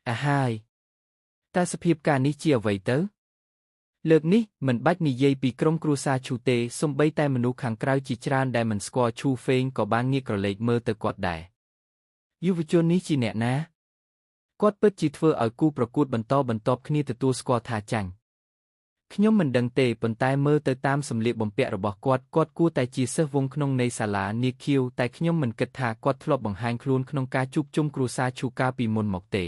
អាហើយតើសភាពការនេះជាអ្វីទៅលើកនេះមិនបាច់និយាយពីក្រុមគ្រួសារឈូទេសូម្បីតែមនុស្សខាងក្រៅជាច្រើនដែលមិនស្គាល់ឈូហ្វេងក៏បានងាកក្រឡេកមើលទៅគាត់ដែរយុវជននេះជាអ្នកណាគាត់ពិតជាធ្វើឲ្យគូប្រកួតបន្តបន្ទាប់គ្នាទទួលស្គាល់ថាចាញ់ខ្ញុំមិនដឹងទេប៉ុន្តែមើលទៅតាមសម្លៀកបំពាក់របស់គាត់គាត់គួរតែជាសិស្សវងក្នុងនៃសាលានាខៀវតែខ្ញុំមិនគិតថាគាត់ធ្លាប់បង្ហាញខ្លួនក្នុងការជួបជុំគ្រួសារឈូកាលពីមុនមកទេ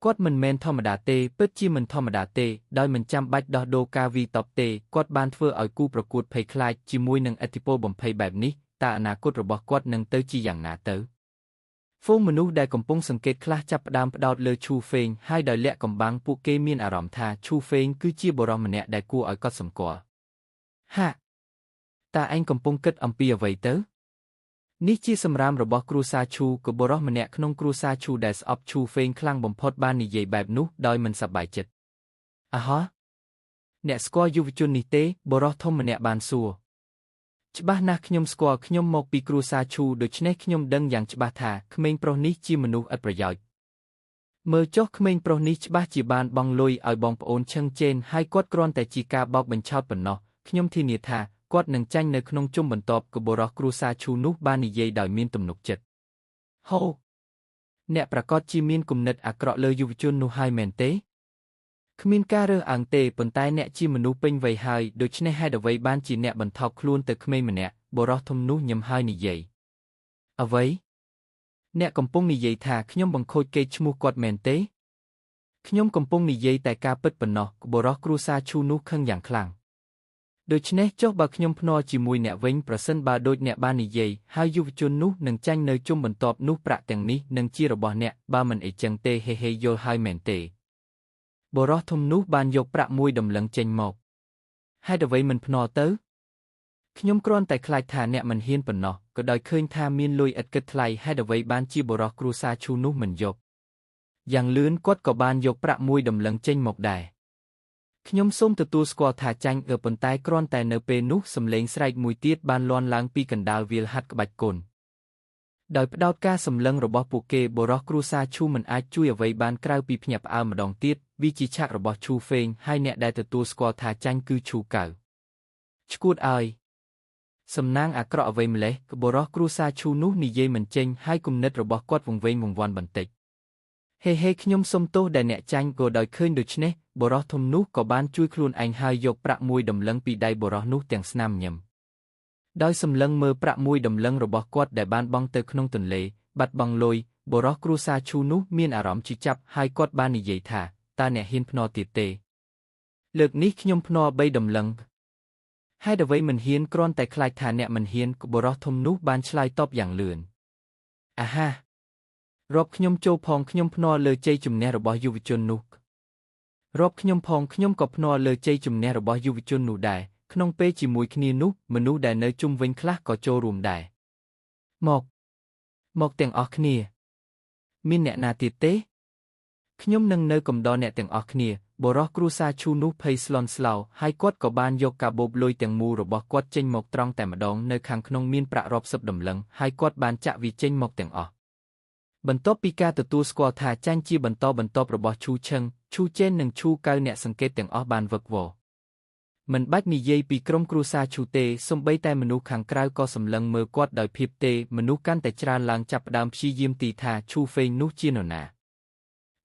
គាត់មិនមែនធម្មតាទេពិតជាមិនធម្មតាទេដោយមិនចាំបាច់ដោះដូរការវីតបទេគាត់បានធ្វើឲ្យគូប្រកួតភ័យខ្លាចជាមួយនឹងឥទ្ធិពលបំភ័យបែបនេះតើអនាគតរបស់គាត់នឹងទៅជាយ៉ាងណាទៅហ្វូងមនុស្សដែលកំពុងសង្កេតខ្លះចាប់ផ្ដើមផ្ដោតលើឈូហ្វេងហើយដោយលាក់កំបាំងពួកគេមានអារម្មណ៍ថាឈូហ្វេងគឺជាបុរសម្នាក់ដែលគួរឲ្យកត់សម្គាល់ហាក់តើឯងកំពុងគិតអំពីអ្វីទៅនេះជាសម្រាមរបស់គ្រួសារឈូក៏បុរសម្នាក់ក្នុងគ្រួសារឈូដែលស្អប់ឈូហ្វេងខ្លាំងបំផុតបាននិយាយបែបនោះដោយមិនសប្បាយចិត្តអាហោះអ្នកស្គាល់យុវជននេះទេបុរសធំម្នាក់បានសួរច្បាស់ណាស់ខ្ញុំស្គាល់ខ្ញុំមកពីគ្រួសារឈូដូច្នេះខ្ញុំដឹងយ៉ាងច្បាស់ថាក្មេងប្រុសនេះជាមនុស្សឥតប្រយោជន៍មើលចុះក្មេងប្រុសនេះច្បាស់ជាបានបង់លុយឲ្យបងប្អូនឈឹងជេនហើយគាត់គ្រាន់តែជាការបោកបញ្ឆោតប៉ុណ្ណោះខ្ញុំធានាថាគាត់នឹងចាញ់នៅក្នុងជុំបន្ទាប់ក៏បុរសគ្រួសារឈូនោះបាននិយាយដោយមានទំនុកចិត្តហូអ្នកប្រកាសជាមានគំនិតអាក្រក់លើយុវជននោះហើយមែនទេគ្មានការរើសអើងទេប៉ុន្តែអ្នកជាមនុស្សពេញវ័យហើយដូច្នេះហេតុអ្វីបានជាអ្នកបន្ថោកខ្លួនទៅក្មេងម្នាក់បុរសធំនោះញឹមហើយនិយាយអ្វីអ្នកកំពុងនិយាយថាខ្ញុំបង្ខូចកេរ្តិ៍ឈ្មោះគាត់មែនទេខ្ញុំកំពុងនិយាយតែការពិតប៉ុណ្ណោះបុរសគ្រួសារឈូនោះខឹងយ៉ាងខ្លាំងដូច្នេះចុះបើខ្ញុំភ្នាល់ជាមួយអ្នកវិញប្រសិនបើដូចអ្នកបាននិយាយហើយយុវជននោះនឹងចាញ់នៅជុំបន្ទាប់នោះប្រាក់ទាំងនេះនឹងជារបស់អ្នកបើមិនអីចឹងទេហេហេយល់ហើយមែនទេបុរសធំនោះបានយកប្រាក់មួយដំឡឹងចេញមកហេតុអ្វីមិនភ្នាល់ទៅខ្ញុំគ្រាន់តែខ្លាចថាអ្នកមិនហ៊ានប៉ុណ្ណោះក៏ដោយឃើញថាមានលុយឥតគិតថ្លៃហេតុអ្វីបានជាបុរសគ្រួសារឈូនោះមិនយកយ៉ាងលឿនគាត់ក៏បានយកប្រាក់មួយដំឡឹងចេញមកដែរខ្ញុំសូមទទួលស្គាល់ថាចាញ់ប៉ុន្តែគ្រាន់តែនៅពេលនោះសំឡេងស្រែកមួយទៀតបានលាន់ឡើងពីកណ្ដាលវាលហាត់ក្បាច់គុណដោយផ្ដោតការសម្លឹងរបស់ពួកគេបុរសគ្រួសារឈូមិនអាចជួយអ្វីបានក្រៅពីភ្ញាក់ផ្អើលម្ដងទៀតវាជាឆាករបស់ឈូហ្វេងហើយអ្នកដែលទទួលស្គាល់ថាចាញ់គឺឈូកៅឈួតឲ្យសំណាងអាក្រក់អ្វីម្លេះបុរសគ្រួសារឈូនោះនិយាយមិនចេញហើយគំនិតរបស់គាត់វង្វេងវង្វាន់បន្តិចហេហេខ្ញុំសុំទោសដែលអ្នកចាញ់ក៏ដោយឃើញដូច្នេះបុរសធំនោះក៏បានជួយខ្លួនឯងហើយយកប្រាក់មួយដំឡឹងពីដៃបុរសនោះទាំងស្នាមញឹមដោយសម្លឹងមើលប្រាក់មួយដំឡឹងរបស់គាត់ដែលបានបង់ទៅក្នុងទន្លេបាត់បង់លុយបុរសគ្រួសារឈូនោះមានអារម្មណ៍ឈឺចាប់ហើយគាត់បាននិយាយថាតើអ្នកហ៊ានភ្នាល់ទៀតទេលើកនេះខ្ញុំភ្នាល់3ដំឡឹងហេតុអ្វីមិនហ៊ានគ្រាន់តែខ្លាចថាអ្នកមិនហ៊ានបុរសធំនោះបានឆ្លើយតបយ៉ាងលឿនអាហារាប់ខ្ញុំចូលផងខ្ញុំភ្នាល់លើជ័យជំនះរបស់យុវជននោះរាប់ខ្ញុំផងខ្ញុំក៏ភ្នាល់លើជ័យជំនះរបស់យុវជននោះដែរក្នុងពេលជាមួយគ្នានោះមនុស្សដែលនៅជុំវិញខ្លះក៏ចូលរួមដែរមកទាំងអស់គ្នាមានអ្នកណាទៀតទេខ្ញុំនឹងនៅកំដរអ្នកទាំងអស់គ្នាបុរសគ្រួសារឈូនោះភ័យស្លន់ស្លោហើយគាត់ក៏បានយកកាបូបលុយទាំងមូលរបស់គាត់ចេញមកត្រង់តែម្ដងនៅខាងក្នុងមានប្រាក់រាប់សិបដំឡឹងហើយគាត់បានចាក់វាចេញមកទាំងអស់បន្ទាប់ពីការទទួលស្គាល់ថាចាញ់ជាបន្តបន្ទាប់របស់ឈូឈឹងឈូចេននិងឈូកៅអ្នកសង្កេតទាំងអស់បានវឹកវរមិនបាច់និយាយពីក្រុមគ្រួសារឈូទេសូម្បីតែមនុស្សខាងក្រៅក៏សម្លឹងមើលគាត់ដោយភាពទេមនុស្សកាន់តែច្រើនឡើងចាប់ផ្ដើមព្យាយាមទីថាឈូហ្វេងនោះជានរណា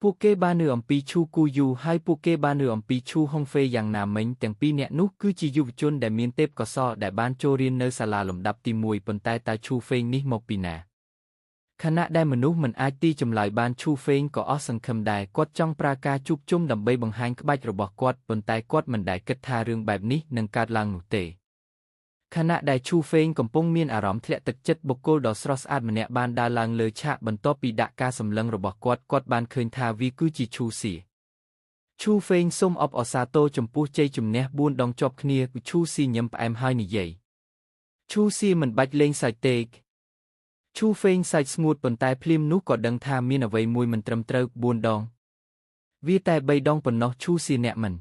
ពួកគេបាននៅអំពីឈូគូយូហើយពួកគេបាននៅអំពីឈូហុងហ្វេយ៉ាងណាមិញទាំងពីរអ្នកនោះគឺជាយុវជនដែលមានទេពកោសល្យដែលបានចូលរៀននៅសាលាលំដាប់ទី1ប៉ុន្តែតើឈូហ្វេងនេះមកពីណាខណៈដែលមនុស្សមិនអាចទីចម្លើយបានឈូហ្វេងក៏អស់សង្ឃឹមដែរគាត់ចង់ប្រើការជួបជុំដើម្បីបង្ហាញក្បាច់របស់គាត់ប៉ុន្តែគាត់មិនដែលគិតថារឿងបែបនេះនឹងកើតឡើងនោះទេខណៈដែលឈូហ្វេងកំពុងមានអារម្មណ៍ធ្លាក់ទឹកចិត្តបុគ្គលដ៏ស្រស់ស្អាតម្នាក់បានដើរឡើងលើឆាកបន្ទាប់ពីដាក់ការសម្លឹងរបស់គាត់គាត់បានឃើញថាវាគឺជាឈូសៀឈូហ្វេងសូមអបអរសាទរចំពោះជ័យជំនះ4ដងជាប់គ្នាឈូស៊ីញឹមផ្អែមហើយនិយាយឈូសៀមិនបាច់លេងសើចទេឈូហ្វេងសាច់ស្ងួតប៉ុន្តែភ្លាមនោះក៏ដឹងថាមានអ្វីមួយមិនត្រឹមត្រូវ4ដងវាតែ3ដងប៉ុណ្ណោះឈូសៀអ្នកមិន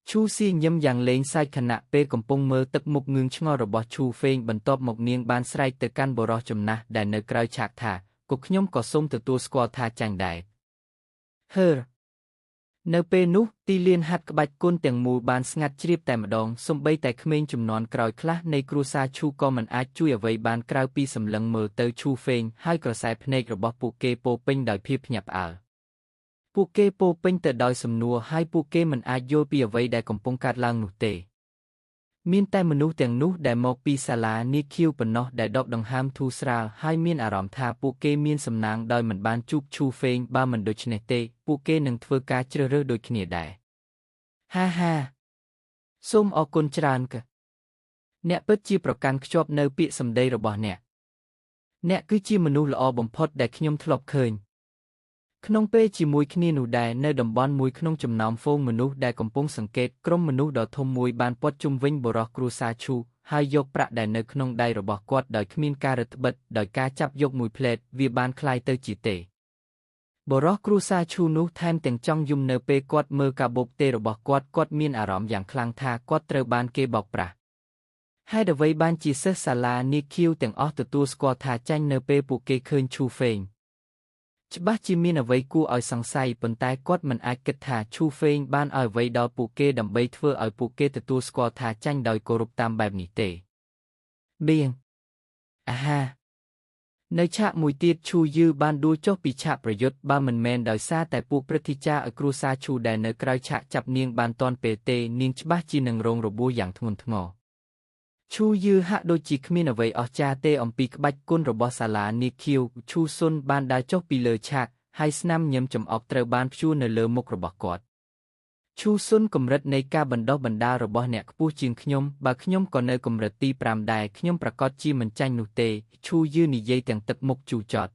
ឈូស៊ីញឹមយ៉ាងលេងសើចខណៈពេលកំពុងមើលទឹកមុខងឿងឆ្ងល់របស់ឈូហ្វេងបន្ទាប់មកនាងបានស្រែកទៅកាន់បុរសចំណាស់ដែលនៅក្រៅឆាកថាក៏ខ្ញុំក៏សូមទទួលស្គាល់ថាចាញ់ដែរ ហឺនៅពេលនោះទីលានហាត់ក្បាច់គុនទាំងមូលបានស្ងាត់ជ្រាបតែម្ដងសូម្បីតែក្មេងជំនាន់ក្រោយខ្លះនៃគ្រួសារឈូក៏មិនអាចជួយអ្វីបានក្រៅពីសម្លឹងមើលទៅឈូហ្វេងហើយក្រសែភ្នែករបស់ពួកគេពោពេញដោយភាពភ្ញាក់ផ្អើលពួកគេពោពេញទៅដោយសំណួរហើយពួកគេមិនអាចយល់ពីអ្វីដែលកំពុងកើតឡើងនោះទេមានតែមនុស្សទាំងនោះដែលមកពីសាលានាគខៀវប៉ុណ្ណោះដែលដកដង្ហើមធូរស្រាលហើយមានអារម្មណ៍ថាពួកគេមានសំណាងដោយមិនបានជួបឈូហ្វេងបើមិនដូច្នេះទេពួកគេនឹងធ្វើការជ្រើសរើសដូចគ្នាដែរហាហាសូមអរគុណច្រើនកអ្នកពិតជាប្រកាន់ខ្ជាប់នៅពាក្យសម្ដីរបស់អ្នកអ្នកគឺជាមនុស្សល្អបំផុតដែលខ្ញុំធ្លាប់ឃើញក្នុងពេលជាមួយគ្នានោះដែរនៅតំបន់មួយក្នុងចំណោមហ្វូងមនុស្សដែលកំពុងសង្កេតក្រុមមនុស្សដ៏ធំមួយបានព័ទ្ធជុំវិញបុរសគ្រួសារឈូហើយយកប្រាក់ដែលនៅក្នុងដៃរបស់គាត់ដោយគ្មានការរឹតត្បិតដោយការចាប់យកមួយផ្លែតវាបានក្លាយទៅជាទេបុរសគ្រួសារឈូនោះថែមទាំងចង់យំនៅពេលគាត់មើលកាបូបទេរបស់គាត់គាត់មានអារម្មណ៍យ៉ាងខ្លាំងថាគាត់ត្រូវបានគេបោកប្រាស់ហេតុអ្វីបានជាសិស្សសាលានាគខៀវទាំងអស់ទទួលស្គាល់ថាចាញ់នៅពេលពួកគេឃើញឈូហ្វេងច្បាស់ជាមានអ្វីគួរឲ្យសង្ស័យប៉ុន្តែគាត់មិនអាចគិតថាឈូហ្វេងបានឲ្យអ្វីដល់ពួកគេដើម្បីធ្វើឲ្យពួកគេទទួលស្គាល់ថាចាញ់ដោយគោរពតាមបែបនេះទេបៀងអាហានៅឆាកមួយទៀតឈូយឺបានដួលចុះពីឆាកប្រយុទ្ធបើមិនមែនដោយសារតែពួកព្រឹទ្ធាចារ្យឲ្យគ្រួសារឈូដែលនៅក្រៅឆាកចាប់នាងបានទាន់ពេលទេនាងច្បាស់ជានឹងរងរបួសយ៉ាងធ្ងន់ធ្ងរឈូយឺហាក់ដូចជាគ្មានអ្វីអស្ចារ្យទេអំពីក្បាច់គុនរបស់សាលានាគខៀវឈូស៊ុនបានដើរចុះពីលើឆាកហើយស្នាមញឹមចំអកត្រូវបានព្យួរនៅលើមុខរបស់គាត់ឈូស៊ុនកម្រិតនៃការបណ្ដុះបណ្ដាលរបស់អ្នកខ្ពស់ជាងខ្ញុំបើខ្ញុំក៏នៅកម្រិតទី5ដែរខ្ញុំប្រាកដជាមិនចាញ់នោះទេឈូយឺនិយាយទាំងទឹកមុខជូរចត់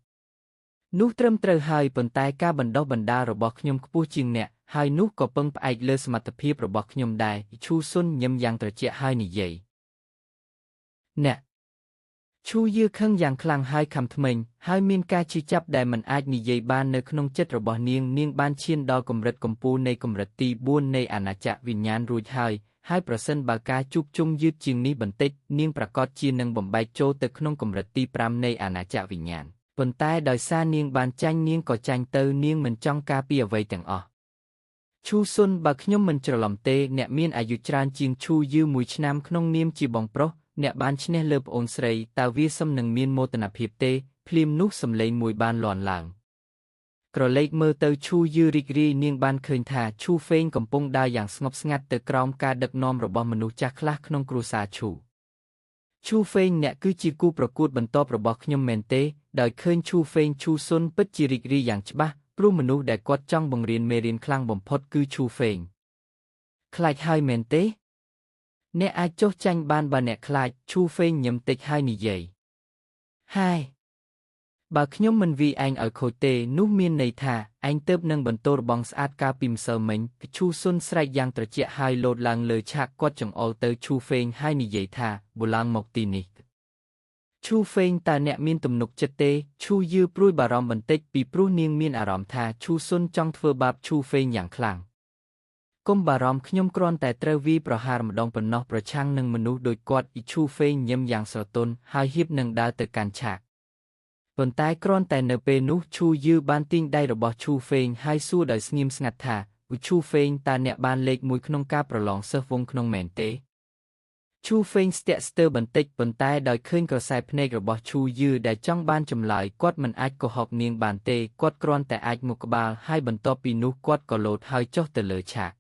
នោះត្រឹមត្រូវហើយប៉ុន្តែការបណ្ដុះបណ្ដាលរបស់ខ្ញុំខ្ពស់ជាងអ្នកហើយនោះក៏ពឹងផ្អែកលើសមត្ថភាពរបស់ខ្ញុំដែរឈូស៊ុនញឹមយ៉ាងត្រជាក់ហើយនិយាយអ្នកឈូយឺខឹងយ៉ាងខ្លាំងហើយខំថ្មិញហើយមានការឈឺចាប់ដែលមិនអាចនិយាយបាននៅក្នុងចិត្តរបស់នាងនាងបានឈានដល់កម្រិតកំពូលនៃកម្រិតទី4នៃអាណាចក្រវិញ្ញាណរួចហើយហើយប្រសិនបើការជួបជុំយឺតជាងនេះបន្តិចនាងប្រាកដជានឹងបំបែកចូលទៅក្នុងកម្រិតទី5នៃអាណាចក្រវិញ្ញាណប៉ុន្តែដោយសារនាងបានចាញ់នាងក៏ចាញ់ទៅនាងមិនចង់ការពីអ្វីទាំងអស់ឈូស៊ុនបើខ្ញុំមិនច្រឡំទេអ្នកមានអាយុច្រើនជាងឈូយឺមួយឆ្នាំក្នុងនាមជាបងប្រុសអ្នកបានឈ្នះលើប្អូនស្រីតើវាសមនឹងមានមោទនភាពទេភ្លាមនោះសំឡេងមួយបានលាន់ឡើងក្រឡេកមើលទៅឈូយឺរីករាយនាងបានឃើញថាឈូហ្វេងកំពុងដើរយ៉ាងស្ងប់ស្ងាត់ទៅក្រោមការដឹកនាំរបស់មនុស្សចាស់ខ្លះក្នុងគ្រួសារឈូឈូហ្វេងអ្នកគឺជាគូប្រកួតបន្ទាប់របស់ខ្ញុំមែនទេដោយឃើញឈូហ្វេងឈូស៊ុនពិតជារីករាយយ៉ាងច្បាស់ព្រោះមនុស្សដែលគាត់ចង់បង្រៀនមេរៀនខ្លាំងបំផុតគឺឈូហ្វេងខ្លាចហើយមែនទេអ្នកអាចចុះចាញ់បានបើអ្នកខ្លាចឈូហ្វេងញឹមតិចហើយនិយាយហើយបើខ្ញុំមិនវាយឯងឲ្យខូចទេនោះមានន័យថាឯងទើបនឹងបន្ទោរបងស្អាតកាលពីម្សិលមិញឈូស៊ុនស្រែកយ៉ាងត្រជាក់ហើយលោតឡើងលើឆាកគាត់ចង្អុលទៅឈូហ្វេងហើយនិយាយថាបូឡើងមកទីនេះឈូហ្វេងតើអ្នកមានទំនុកចិត្តទេឈូយឺព្រួយបារម្ភបន្តិចពីព្រោះនាងមានអារម្មណ៍ថាឈូស៊ុនចង់ធ្វើបាបឈូហ្វេងយ៉ាងខ្លាំងកុំបារម្ភខ្ញុំគ្រាន់តែត្រូវវាយប្រហារម្ដងប៉ុណ្ណោះប្រឆាំងនឹងមនុស្សដូចគាត់អ៊ីឈូហ្វេងញឹមយ៉ាងស្រទន់ហើយហៀបនឹងដើរទៅកាន់ឆាកប៉ុន្តែគ្រាន់តែនៅពេលនោះឈូយឺបានទាញដៃរបស់ឈូហ្វេងហើយសួរដោយស្ងៀមស្ងាត់ថាឈូហ្វេងតើអ្នកបានលេខមួយក្នុងការប្រឡងសិស្សវងក្នុងមែនទេឈូហ្វេងស្ទាក់ស្ទើរបន្តិចប៉ុន្តែដោយឃើញក្រសែភ្នែករបស់ឈូយឺដែលចង់បានចម្លើយគាត់មិនអាចកុហកនាងបានទេគាត់គ្រាន់តែអាចមុខក្បាលហើយបន្ទាប់ពីនោះគាត់ក៏លោតហើយចុះទៅលើឆាក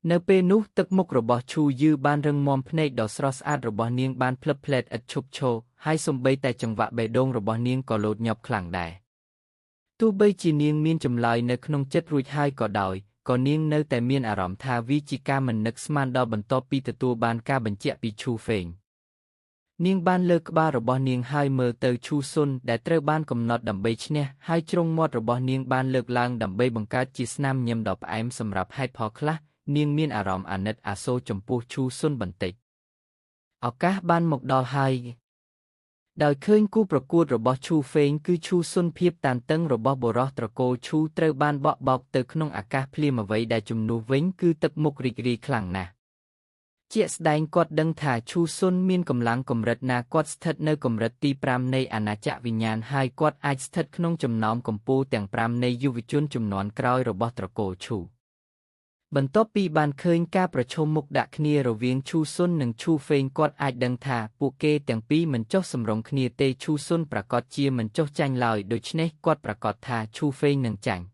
នៅពេលនោះទឹកមុខរបស់ឈូយឺបានរឹងមាំភ្នែកដ៏ស្រស់ស្អាតរបស់នាងបានភ្លឹបភ្លែតឥតឈប់ឈរហើយសូម្បីតែចង្វាក់បេះដូងរបស់នាងក៏លោតញាប់ខ្លាំងដែរទោះបីជានាងមានចម្លើយនៅក្នុងចិត្តរួចហើយក៏ដោយក៏នាងនៅតែមានអារម្មណ៍ថាវាជាការមិននឹកស្មានដល់បន្ទាប់ពីទទួលបានការបញ្ជាក់ពីឈូហ្វេងនាងបានលើកក្បាលរបស់នាងហើយមើលទៅឈូស៊ុនដែលត្រូវបានកំណត់ដើម្បីឈ្នះហើយជ្រុងមាត់របស់នាងបានលើកឡើងដើម្បីបង្កើតជាស្នាមញឹមដ៏ផ្អែមសម្រាប់ហេតុផលខ្លះនាងមានអារម្មណ៍អាណិតអាសូរចំពោះឈូស៊ុនបន្តិចឱកាសបានមកដល់ហើយដោយឃើញគូប្រកួតរបស់ឈូហ្វេងគឺឈូស៊ុនភាពតានតឹងរបស់បុរសត្រកូលឈូត្រូវបានបក់បោកទៅក្នុងអាកាសភ្លាមអ្វីដែលជំនួសវិញគឺទឹកមុខរីករាយខ្លាំងណាស់ ជាក់ស្ដែងគាត់ដឹងថាឈូស៊ុនមានកម្លាំងកម្រិតណាគាត់ស្ថិតនៅកម្រិតទី5នៃអាណាចក្រវិញ្ញាណហើយគាត់អាចស្ថិតក្នុងចំណោមកម្ពូលទាំង5នៃយុវជនជំនាន់ក្រោយរបស់ត្រកូលឈូបន្ទាប់ពីបានឃើញការប្រឈមមុខដាក់គ្នារវាងឈូស៊ុននិងឈូហ្វេងគាត់អាចដឹងថាពួកគេទាំងពីរមិនចុះសម្រុងគ្នាទេឈូស៊ុនប្រាកដជាមិនចុះចាញ់ឡើយដូច្នេះគាត់ប្រាកដថាឈូហ្វេងនឹងចាញ់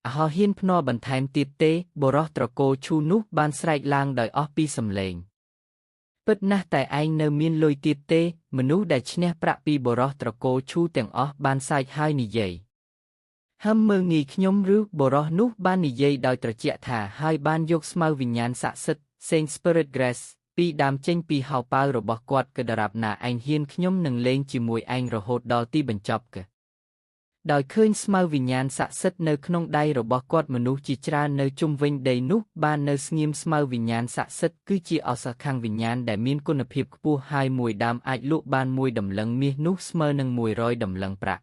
អហហ៊ានភ្នាល់បន្ថែមទៀតទេបុរសត្រកូលឈូនោះបានស្រែកឡើងដោយអស់ពីសំឡេងពិតណាស់តែឯងនៅមានលុយទៀតទេមនុស្សដែលឈ្នះប្រាក់ពីបុរសត្រកូលឈូទាំងអស់បានសើចហើយនិយាយហឹមមើលងាយខ្ញុំឬបុរសនោះបាននិយាយដោយត្រជាក់ថាហើយបានយកស្មៅវិញ្ញាណស័ក្តិសិទ្ធិ Saint Spirit Grass ពីដើមចេញពីហោប៉ៅរបស់គាត់គឺដរាបណាឯងហ៊ានខ្ញុំនឹងលេងជាមួយឯងរហូតដល់ទីបញ្ចប់គឺដោយឃើញស្មៅវិញ្ញាណស័ក្តិសិទ្ធិនៅក្នុងដៃរបស់គាត់មនុស្សជាច្រើននៅជុំវិញដីនោះបាននៅស្ងៀមស្មៅវិញ្ញាណស័ក្តិសិទ្ធិគឺជាឱសថខាងវិញ្ញាណដែលមានគុណភាពខ្ពស់ហើយមួយដើមអាចលក់បានមួយតម្លឹងមាសនោះស្មើនឹង100តម្លឹងប្រាក់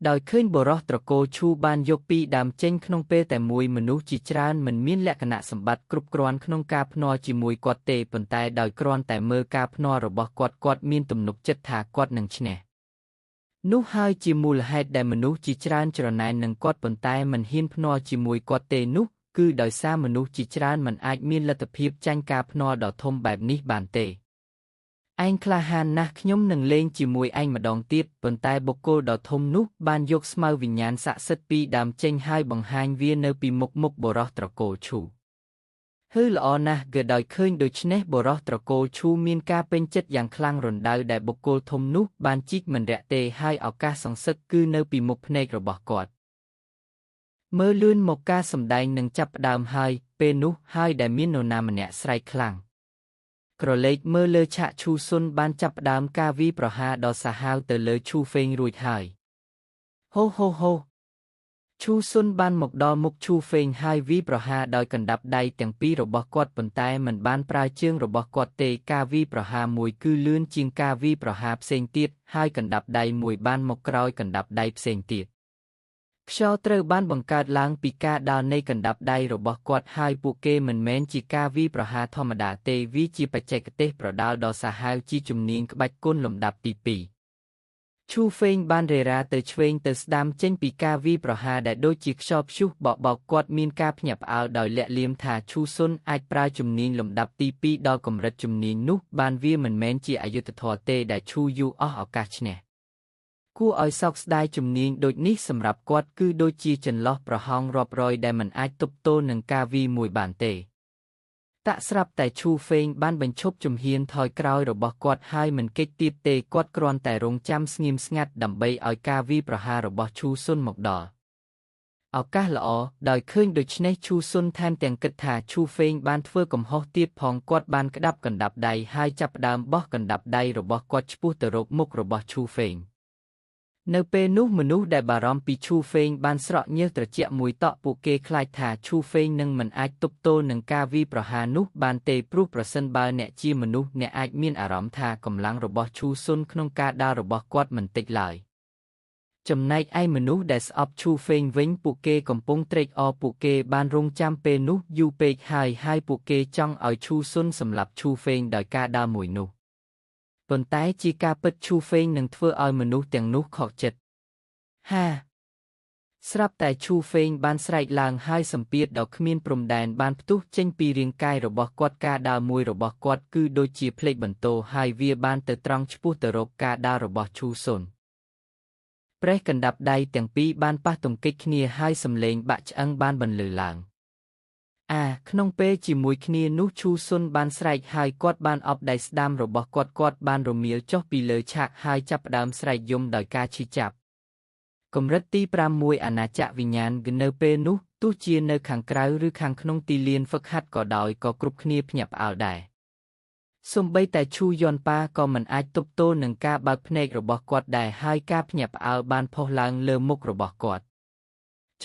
ដោយឃើញបុរសត្រកូលឈូបានយកពីរដើមចេញក្នុងពេលតែមួយមនុស្សជាច្រើនមិនមានលក្ខណៈសម្បត្តិគ្រប់គ្រាន់ក្នុងការភ្នាល់ជាមួយគាត់ទេប៉ុន្តែដោយគ្រាន់តែមើលការភ្នាល់របស់គាត់គាត់មានទំនុកចិត្តថាគាត់នឹងឈ្នះនោះហើយជាមូលហេតុដែលមនុស្សជាច្រើនច្រណែននឹងគាត់ប៉ុន្តែមិនហ៊ានភ្នាល់ជាមួយគាត់ទេនោះគឺដោយសារមនុស្សជាច្រើនមិនអាចមានលទ្ធភាពចាញ់ការភ្នាល់ដ៏ធំបែបនេះបានទេឯងក្លាហានណាស់ខ្ញុំនឹងលេងជាមួយឯងម្ដងទៀតប៉ុន្តែបុគ្គលដ៏ធំនោះបានយកស្មៅវិញ្ញាណស័ក្តិសិទ្ធិពីរដើមចេញហើយបង្ហាញវានៅពីមុខមុខបុរសត្រកូលឈូហឺល្អណាស់គឺដោយឃើញដូច្នេះបុរសត្រកូលឈូមានការពេញចិត្តយ៉ាងខ្លាំងរណ្ដៅដែលបុគ្គលធំនោះបានជីកមិនរាក់ទេហើយឱកាសសង្សឹកគឺនៅពីមុខភ្នែករបស់គាត់មើលលឿនមកការសម្ដែងនឹងចាប់ផ្ដើមហើយពេលនោះហើយដែលមាននរណាម្នាក់ស្រែកខ្លាំងក្រឡេកមើលលើឆាកឈូស៊ុនបានចាប់ផ្ដើមការវាយប្រហារដ៏សាហាវទៅលើឈូហ្វេងរួចហើយហូហូហូឈូស៊ុនបានមកដល់មុខឈូហ្វេងហើយវាយប្រហារដោយកណ្ដាប់ដៃទាំងពីររបស់គាត់ប៉ុន្តែមិនបានប្រើជើងរបស់គាត់ទេការវាយប្រហារមួយគឺលឿនជាងការវាយប្រហារផ្សេងទៀតហើយកណ្ដាប់ដៃមួយបានមកក្រោយកណ្ដាប់ដៃផ្សេងទៀតខ្យល់ត្រូវបានបង្កើតឡើងពីការដើរនៃកណ្ដាប់ដៃរបស់គាត់ហើយពួកគេមិនមែនជាការវាយប្រហារធម្មតាទេវាជាបច្ចេកទេសប្រដាល់ដ៏សាហាវជាជំនាញក្បាច់គុណលំដាប់ទី2ឈូហ្វេងបានរេរ៉ាទៅឆ្វេងទៅស្ដាំចេញពីការវាយប្រហារដែលដូចជាខ្យល់ព្យុះបក់បោកគាត់មានការភ្ញាក់ផ្អើលដោយលាក់លៀមថាឈូស៊ុនអាចប្រើជំនាញលំដាប់ទី2ដល់កម្រិតជំនាញនោះបានវាមិនមែនជាអយុត្តិធម៌ទេដែលឈូយូអស់ឱកាសឈ្នះគួរឲ្យសោកស្ដាយជំនាញដូចនេះសម្រាប់គាត់គឺដូចជាចន្លោះប្រហោងរាប់រយដែលមិនអាចទប់ទល់នឹងការវាយមួយបានទេតាក់ស្រាប់តែឈូហ្វេងបានបញ្ឈប់ជំហានថយក្រោយរបស់គាត់ហើយមិនគេចទៀតទេគាត់គ្រាន់តែរងចាំស្ងៀមស្ងាត់ដើម្បីឲ្យការវាយប្រហាររបស់ឈូស៊ុនមកដល់ឱកាសល្អដោយឃើញដូច្នេះឈូស៊ុនថែមទាំងគិតថាឈូហ្វេងបានធ្វើកំហុសទៀតផងគាត់បានក្តាប់កណ្ដាប់ដៃហើយចាប់ផ្ដើមបោះកណ្ដាប់ដៃរបស់គាត់ឆ្ពោះទៅរកមុខរបស់ឈូហ្វេងនៅពេលនោះមនុស្សដែលបារម្ភពីឈូហ្វេងបានស្រក់ញើសត្រជាក់មួយតក់ពួកគេខ្លាចថាឈូហ្វេងនឹងមិនអាចទប់ទល់នឹងការវាយប្រហារនោះបានទេព្រោះប្រសិនបើអ្នកជាមនុស្សអ្នកអាចមានអារម្មណ៍ថាកម្លាំងរបស់ឈូស៊ុនក្នុងការដើររបស់គាត់មិនតិចឡើយចំណែកឯមនុស្សដែលស្អប់ឈូហ្វេងវិញពួកគេកំពុងត្រេកអរពួកគេបានរងចាំពេលនោះយូរពេកហើយហើយពួកគេចង់ឲ្យឈូស៊ុនសម្លាប់ឈូហ្វេងដោយការដើរមួយនោះប៉ុន្តែជាការពិតឈូហ្វេងនឹងធ្វើឲ្យមនុស្សទាំងនោះខកចិត្តហាស្រាប់តែឈូហ្វេងបានស្រែកឡើងហើយសម្ពាធដ៏គ្មានព្រំដែនបានផ្ទុះចេញពីរាងកាយរបស់គាត់ការដើរមួយរបស់គាត់គឺដូចជាភ្លេចបន្ទោហើយវាបានទៅត្រង់ឆ្ពោះទៅរកការដើររបស់ឈូស៊ុនប្រេះកណ្ដាប់ដៃទាំងពីរបានប៉ះទង្គិចគ្នាហើយសំឡេងបាក់ឆ្អឹងបានបន្លឺឡើងអាក្នុងពេលជាមួយគ្នានោះឈូស៊ុនបានស្រែកហើយគាត់បានអបដៃស្ដាំរបស់គាត់គាត់បានរមៀលចុះពីលើឆាកហើយចាប់ផ្ដើមស្រែកយំដោយការឈឺចាប់កម្រិតទី6អាណាចក្រវិញ្ញាណនៅពេលនោះទោះជានៅខាងក្រៅឬខាងក្នុងទីលានហ្វឹកហាត់ក៏ដោយក៏គ្រប់គ្នាភ្ញាក់ផ្អើលដែរសូម្បីតែឈូយន់ប៉ាក៏មិនអាចទប់ទល់នឹងការបើកភ្នែករបស់គាត់ដែរហើយការភ្ញាក់ផ្អើលបានផុសឡើងលើមុខរបស់គាត់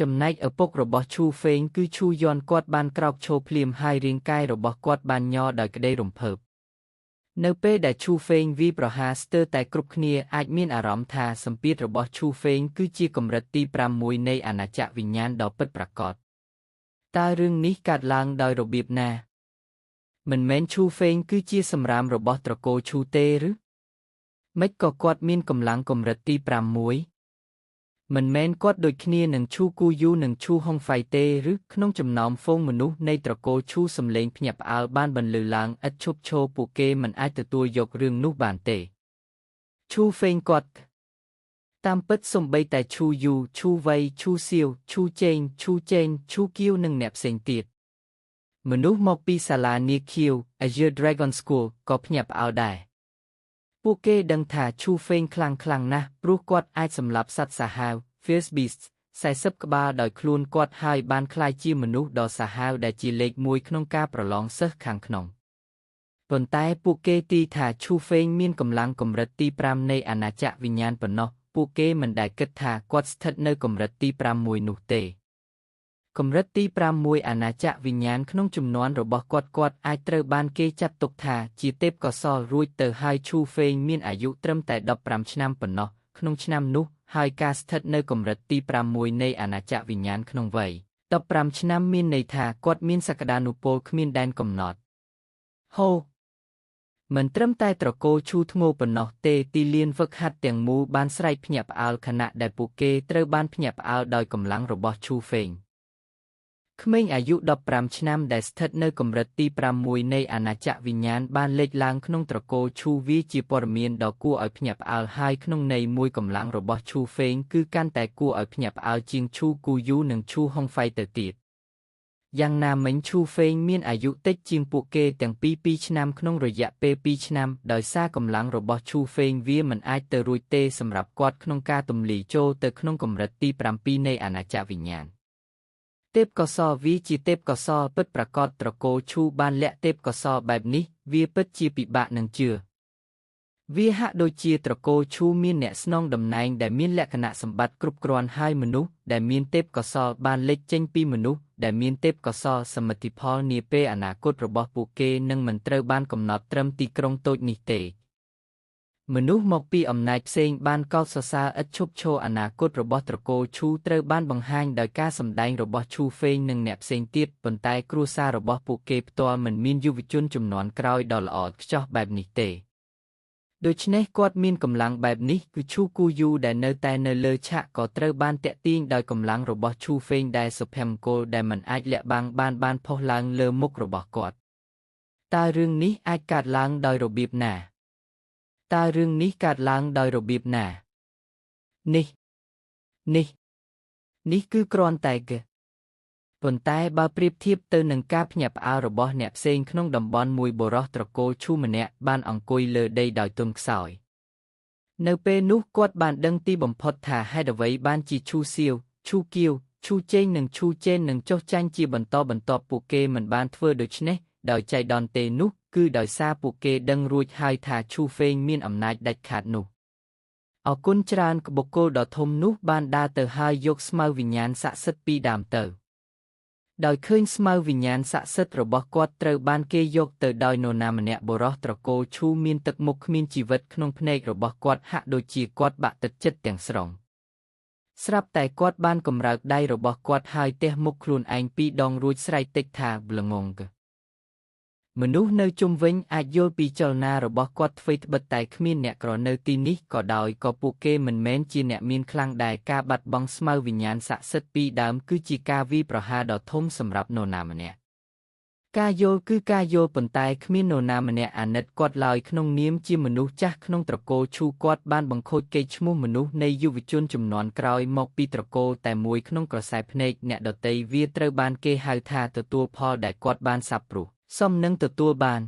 ចំណែកឪពុករបស់ឈូហ្វេងគឺឈូយន់គាត់បានក្រោកឈរភ្លាមហើយរាងកាយរបស់គាត់បានញ័រដោយក្តីរំភើបនៅពេលដែលឈូហ្វេងវាយប្រហារស្ទើរតែគ្រប់គ្នាអាចមានអារម្មណ៍ថាសម្ពាធរបស់ឈូហ្វេងគឺជាកម្រិតទី6នៃអាណាចក្រវិញ្ញាណដ៏ពិតប្រាកដតើរឿងនេះកើតឡើងដោយរបៀបណា មិនមែនឈូហ្វេងគឺជាសម្រាមរបស់ត្រកូលឈូទេឬម៉េចក៏គាត់មានកម្លាំងកម្រិតទី5មួយមិនមែនគាត់ដូចគ្នានឹងឈូគូយូនិងឈូហុងហ្វៃទេឬក្នុងចំណោមហ្វូងមនុស្សនៃត្រកូលឈូសំឡេងភ្ញាក់ផ្អើលបានបន្លឺឡើងឥតឈប់ឈរពួកគេមិនអាចទទួលយករឿងនោះបានទេឈូហ្វេងគាត់តាមពិតសូម្បីតែឈូយូឈូវៃឈូសៀវឈូចេងឈូចេងឈូគៀវនិងអ្នកផ្សេងទៀតមនុស្សមកពីសាលានាគខៀវ Azure Dragon School ក៏ភ្ញាក់ផ្អើលដែរពួកគេដឹងថាឈូហ្វេងខ្លាំងខ្លាំងណាស់ព្រោះគាត់អាចសម្លាប់សត្វសាហាវ Fierce Beasts 40ក្បាលដោយខ្លួនគាត់ហើយបានក្លាយជាមនុស្សដ៏សាហាវដែលជាលេខ1ក្នុងការប្រឡងសិស្សខាងក្នុងប៉ុន្តែពួកគេទីថាឈូហ្វេងមានកម្លាំងកម្រិតទី5នៃអាណាចក្រវិញ្ញាណប៉ុណ្ណោះពួកគេមិនដែលគិតថាគាត់ស្ថិតនៅកម្រិតទី6នោះទេកម្រិតទី6អាណាចក្រវិញ្ញាណក្នុងជំនាន់របស់គាត់គាត់អាចត្រូវបានគេចាត់ទុកថាជាទេពកោសល្យរួចទៅហើយឈូហ្វេងមានអាយុត្រឹមតែ15ឆ្នាំប៉ុណ្ណោះក្នុងឆ្នាំនោះហើយការស្ថិតនៅកម្រិតទី6នៃអាណាចក្រវិញ្ញាណក្នុងវ័យ15ឆ្នាំមានន័យថាគាត់មានសក្តានុពលគ្មានដែនកំណត់ហូមិនត្រឹមតែត្រកូលឈូធ្ងោប៉ុណ្ណោះទេទីលានហ្វឹកហាត់ទាំងមូលបានស្រែកភ្ញាក់ផ្អើលខណៈដែលពួកគេត្រូវបានភ្ញាក់ផ្អើលដោយកម្លាំងរបស់ឈូហ្វេងក្មេងអាយុ15ឆ្នាំដែលស្ថិតនៅកម្រិតទី6នៃអាណាចក្រវិញ្ញាណបានលេចឡើងក្នុងត្រកូលឈូវាជាព័ត៌មានដ៏គួរឲ្យភ្ញាក់ផ្អើលហើយក្នុងន័យមួយកម្លាំងរបស់ឈូហ្វេងគឺកាន់តែគួរឲ្យភ្ញាក់ផ្អើលជាងឈូគូយូនិងឈូហុងហ្វៃទៅទៀតយ៉ាងណាមិញឈូហ្វេងមានអាយុតិចជាងពួកគេទាំងពីរ2ឆ្នាំក្នុងរយៈពេល2ឆ្នាំដោយសារកម្លាំងរបស់ឈូហ្វេងវាមិនអាចទៅរួចទេសម្រាប់គាត់ក្នុងការទម្លាយចូលទៅក្នុងកម្រិតទី7នៃអាណាចក្រវិញ្ញាណទេពកោសល្យវាជាទេពកោសល្យពិតប្រាកដត្រកូលឈូបានលាក់ទេពកោសល្យបែបនេះវាពិតជាពិបាកនឹងជឿវាហាក់ដូចជាត្រកូលឈូមានអ្នកស្នងតំណែងដែលមានលក្ខណៈសម្បត្តិគ្រប់គ្រាន់ហើយមនុស្សដែលមានទេពកោសល្យបានលេចចេញពីមនុស្សដែលមានទេពកោសល្យសមិទ្ធផលនាពេលអនាគតរបស់ពួកគេនឹងមិនត្រូវបានកំណត់ត្រឹមទីក្រុងតូចនេះទេមនុស្សមកពីអំណាចផ្សេងបានកោតសរសើរឥតឈប់ឈរអនាគតរបស់ត្រកូលឈូត្រូវបានបង្ហាញដោយការសម្ដែងរបស់ឈូហ្វេងនិងអ្នកផ្សេងទៀតប៉ុន្តែគ្រួសាររបស់ពួកគេផ្ទាល់មិនមានយុវជនជំនាន់ក្រោយដ៏ល្អឥតខ្ចោះបែបនេះទេដូច្នេះគាត់មានកម្លាំងបែបនេះគឺឈូគូយូដែលនៅតែនៅលើឆាកក៏ត្រូវបានទាក់ទាញដោយកម្លាំងរបស់ឈូហ្វេងដែលសុភមង្គលដែលមិនអាចលាក់បាំងបានផុសឡើងលើមុខរបស់គាត់តើរឿងនេះអាចកើតឡើងដោយរបៀបណាតើរឿងនេះកើតឡើងដោយរបៀបណានេះនេះនេះគឺគ្រាន់តែគេប៉ុន្តែបើប្រៀបធៀបទៅនឹងការភ្ញាក់ផ្អើលរបស់អ្នកផ្សេងក្នុងតំបន់មួយបុរសត្រកូលឈូម្នាក់បានអង្គុយលើដីដោយទន់ខ្សោយនៅពេលនោះគាត់បានដឹងទីបំផុតថាហេតុអ្វីបានជាឈូសៀវឈូគៀវឈូចេងនិងឈូចេននឹងចុះចាញ់ជាបន្តបន្ទាប់ពួកគេមិនបានធ្វើដូច្នេះដោយចៃដន្យទេនោះគឺដោយសារពួកគេដឹងរួចហើយថាឈូហ្វេងមានអំណាចដាច់ខាតនោះអរគុណច្រើនបុគ្គលដ៏ធំនោះបានដើរទៅហើយយកស្មៅវិញ្ញាណស័ក្តិសិទ្ធិពីដើមទៅដោយឃើញស្មៅវិញ្ញាណស័ក្តិសិទ្ធិរបស់គាត់ត្រូវបានគេយកទៅដោយនរណាម្នាក់បុរសត្រកូលឈូមានទឹកមុខគ្មានជីវិតក្នុងភ្នែករបស់គាត់ហាក់ដូចជាគាត់បាក់ទឹកចិត្តទាំងស្រុងស្រាប់តែគាត់បានកម្រើកដៃរបស់គាត់ហើយទះមុខខ្លួនឯងពីរដងរួចស្រែកតិចថាល្ងងមនុស្សនៅជុំវិញអាចយល់ពីចលនារបស់គាត់អ្វីត្បិតតែគ្មានអ្នកក្រនៅទីនេះក៏ដោយក៏ពួកគេមិនមែនជាអ្នកមានខ្លាំងដែរការបាត់បង់ស្មៅវិញ្ញាណស័ក្តិសិទ្ធិពីដើមគឺជាការវាយប្រហារដ៏ធំសម្រាប់នរណាម្នាក់ការយល់គឺការយល់ប៉ុន្តែគ្មាននរណាម្នាក់អាណិតគាត់ឡើយក្នុងនាមជាមនុស្សចាស់ក្នុងត្រកូលឈូគាត់បានបង្ខូចកេរ្តិ៍ឈ្មោះមនុស្សនៃយុវជនជំនាន់ក្រោយមកពីត្រកូលតែមួយក្នុងក្រសែភ្នែកអ្នកដទៃវាត្រូវបានគេហៅថាទទួលផលដែលគាត់បានសាបព្រោះសមនឹងទទួលបាន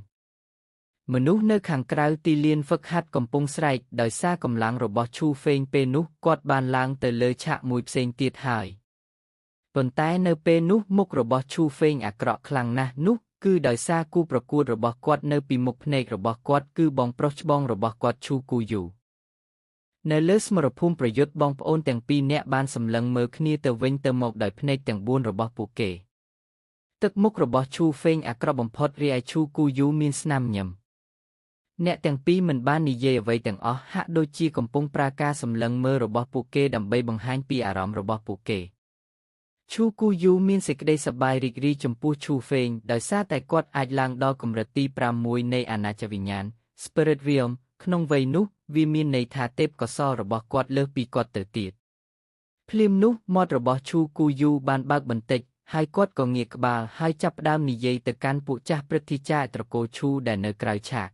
មនុស្សនៅខាងក្រៅទីលានហ្វឹកហាត់កំពុងស្រែកដោយសារកម្លាំងរបស់ឈូហ្វេងពេលនោះគាត់បានឡើងទៅលើឆាកមួយផ្សេងទៀតហើយប៉ុន្តែនៅពេលនោះមុខរបស់ឈូហ្វេងអាក្រក់ខ្លាំងណាស់នោះគឺដោយសារគូប្រកួតរបស់គាត់នៅពីមុខភ្នែករបស់គាត់គឺបងប្រុសច្បងរបស់គាត់ឈូគូយូនៅលើសមរភូមិប្រយុទ្ធបងប្អូនទាំងពីរនាក់បានសម្លឹងមើលគ្នាទៅវិញទៅមកដោយភ្នែកទាំង4របស់ពួកគេទឹកមុខរបស់ឈូហ្វេងអាក្រក់បំផុតរីឯឈូគូយូមានស្នាមញឹមអ្នកទាំងពីរមិនបាននិយាយអ្វីទាំងអស់ហាក់ដូចជាកំពុងប្រើការសម្លឹងមើលរបស់ពួកគេដើម្បីបង្ហាញពីអារម្មណ៍របស់ពួកគេ ឈូគូយូមានសេចក្តីសប្បាយរីករាយចំពោះឈូហ្វេងដោយសារតែគាត់អាចឡើងដល់កម្រិតទី6នៃអាណាចវិញ្ញាណ Spirit Realm ក្នុងវ័យនោះវាមានន័យថាទេពកោសល្យរបស់គាត់លើសពីគាត់ទៅទៀតភ្លាមនោះមាត់របស់ឈូគូយូបានបើកបន្តិចហើយគាត់ក៏ងាកក្បាលហើយចាប់ផ្ដើមនិយាយទៅកាន់ពួកចាស់ព្រឹទ្ធាចារ្យត្រកូលឈូដែលនៅក្រៅឆាក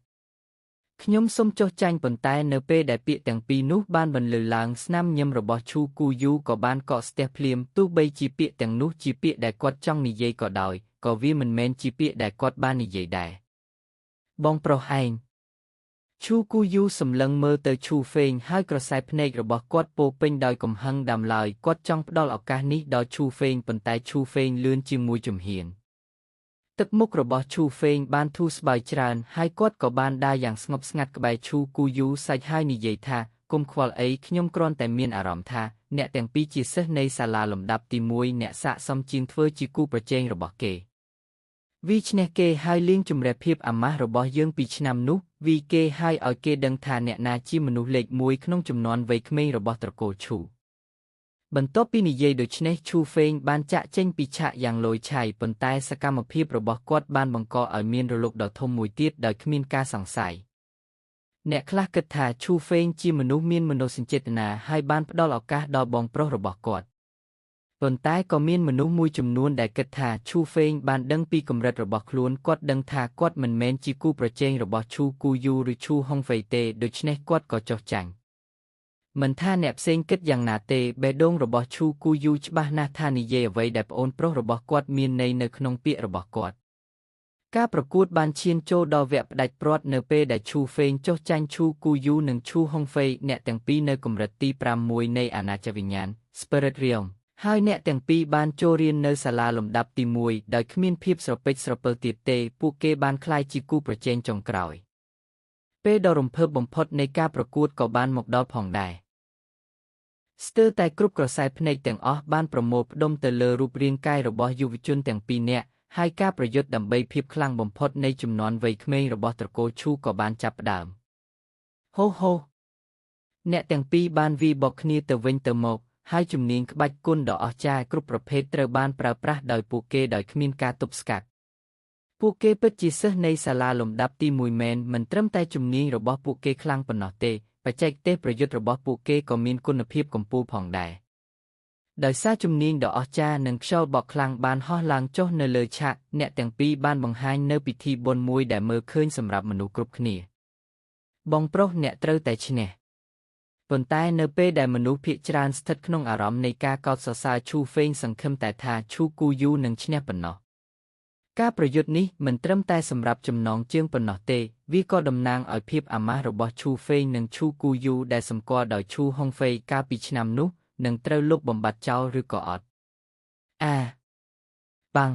ខ្ញុំសូមចុះចាញ់ប៉ុន្តែនៅពេលដែលពាក្យទាំងពីរនោះបានបន្លឺឡើងស្នាមញញឹមរបស់ឈូគូយូក៏បានកកស្ទះភ្លាមទោះបីជាពាក្យទាំងនោះជាពាក្យដែលគាត់ចង់និយាយក៏ដោយក៏វាមិនមែនជាពាក្យដែលគាត់បាននិយាយដែរបងប្រុសឯងឈូគូយូសម្លឹងមើលទៅឈូហ្វេងហើយក្រសែភ្នែករបស់គាត់ពោពេញដោយកំហឹងដាំឡើយគាត់ចង់ផ្ដល់ឱកាសនេះដល់ឈូហ្វេងប៉ុន្តែឈូហ្វេងលឿនជាងមួយជំហានទឹកមុខរបស់ឈូហ្វេងបានធូរស្បើយច្រើនហើយគាត់ក៏បានដើរយ៉ាងស្ងប់ស្ងាត់ក្បែរឈូគូយូសាច់ហើយនិយាយថាកុំខ្វល់អីខ្ញុំគ្រាន់តែមានអារម្មណ៍ថាអ្នកទាំងពីរជាសិស្សនៃសាលាលំដាប់ទី1អ្នកស័ក្តិសមជាងធ្វើជាគូប្រជែងរបស់គេវីឈ្នះគេហើយលាងជម្រះភាពអាម៉ាស់របស់យើងពីឆ្នាំនោះវីគេហើយឲ្យគេដឹងថាអ្នកណាជាមនុស្សលេខ1ក្នុងចំនួនវ័យក្មេងរបស់ត្រកូលឈូបន្ទាប់ពីនិយាយដូច្នេះឈូហ្វេងបានចាក់ចេញពីឆាកយ៉ាងលយឆៃប៉ុន្តែសកម្មភាពរបស់គាត់បានបង្កឲ្យមានរលកដ៏ធំមួយទៀតដោយគ្មានការសង្ស័យអ្នកខ្លះគិតថាឈូហ្វេងជាមនុស្សមានមនោសញ្ចេតនាហើយបានផ្ដល់ឱកាសដល់បងប្រុសរបស់គាត់ប៉ុន្តែក៏មានមនុស្សមួយចំនួនដែលគិតថាឈូហ្វេងបានដឹងពីកម្រិតរបស់ខ្លួនគាត់ដឹងថាគាត់មិនមែនជាគូប្រជែងរបស់ឈូគូយូឬឈូហុងហ្វេទេដូច្នេះគាត់ក៏ចុះចាញ់មិនថាអ្នកផ្សេងគិតយ៉ាងណាទេបេះដូងរបស់ឈូគូយូច្បាស់ណាស់ថានិយាយអ្វីដែលប្អូនប្រុសរបស់គាត់មានន័យនៅក្នុងពាក្យរបស់គាត់ការប្រកួតបានឈានចូលដល់វគ្គផ្ដាច់ព្រាត់នៅពេលដែលឈូហ្វេងចុះចាញ់ឈូគូយូនិងឈូហុងហ្វេអ្នកទាំងពីរនៅកម្រិតទី6នៃអាណាចវិញ្ញាណ Spirit Realm ហើយអ្នកទាំងពីរបានចូលរៀននៅសាលាលំដាប់ទី1ដោយគ្មានភាពស្រពេចស្រពិលទៀតទេពួកគេបានក្លាយជាគូប្រជែងចុងក្រោយពេលដ៏រំភើបបំផុតនៃការប្រកួតក៏បានមកដល់ផងដែរស្ទើរតែគ្រប់ក្រសែភ្នែកទាំងអស់បានប្រមូលផ្ដុំទៅលើរូបរាងកាយរបស់យុវជនទាំងពីរនាក់ហើយការប្រយុទ្ធដើម្បីភាពខ្លាំងបំផុតនៃចំនួនវ័យក្មេងរបស់ត្រកូលឈូក៏បានចាប់ផ្ដើមហូហូអ្នកទាំងពីរបានវាយបកគ្នាទៅវិញទៅមកហើយជំនាញក្បាច់គុណដ៏អស្ចារ្យគ្រប់ប្រភេទត្រូវបានប្រើប្រាស់ដោយពួកគេដោយគ្មានការទប់ស្កាត់ពួកគេពិតជាសិស្សនៃសាលាលំដាប់ទី1មែនមិនត្រឹមតែជំនាញរបស់ពួកគេខ្លាំងប៉ុណ្ណោះទេបច្ចេកទេសប្រយុទ្ធរបស់ពួកគេក៏មានគុណភាពកម្ពស់ផងដែរដោយសារជំនាញដ៏អស្ចារ្យនិងខ្យល់បក់ខ្លាំងបានហោះឡើងចុះនៅលើឆាកអ្នកទាំងពីរបានបង្ហាញនៅពិធីបុណ្យមួយដែលមើលឃើញសម្រាប់មនុស្សគ្រប់គ្នាបងប្រុសអ្នកត្រូវតែឈ្នះប៉ុន្តែនៅពេលដែលមនុស្សភាគច្រើនស្ថិតក្នុងអារម្មណ៍នៃការកោតសរសើរឈូហ្វេងសង្ឃឹមតែថាឈូគូយូនឹងឈ្នះប៉ុណ្ណោះការប្រយុទ្ធនេះមិនត្រឹមតែសម្រាប់ចំណងជើងប៉ុណ្ណោះទេវាក៏តំណាងឲ្យភាពអាម៉ាស់របស់ឈូហ្វេងនិងឈូគូយូដែលសម្គាល់ដោយឈូហុងហ្វេកាលពីឆ្នាំនោះនឹងត្រូវលុបបំបាត់ចោលឬក៏អត់អាបាំង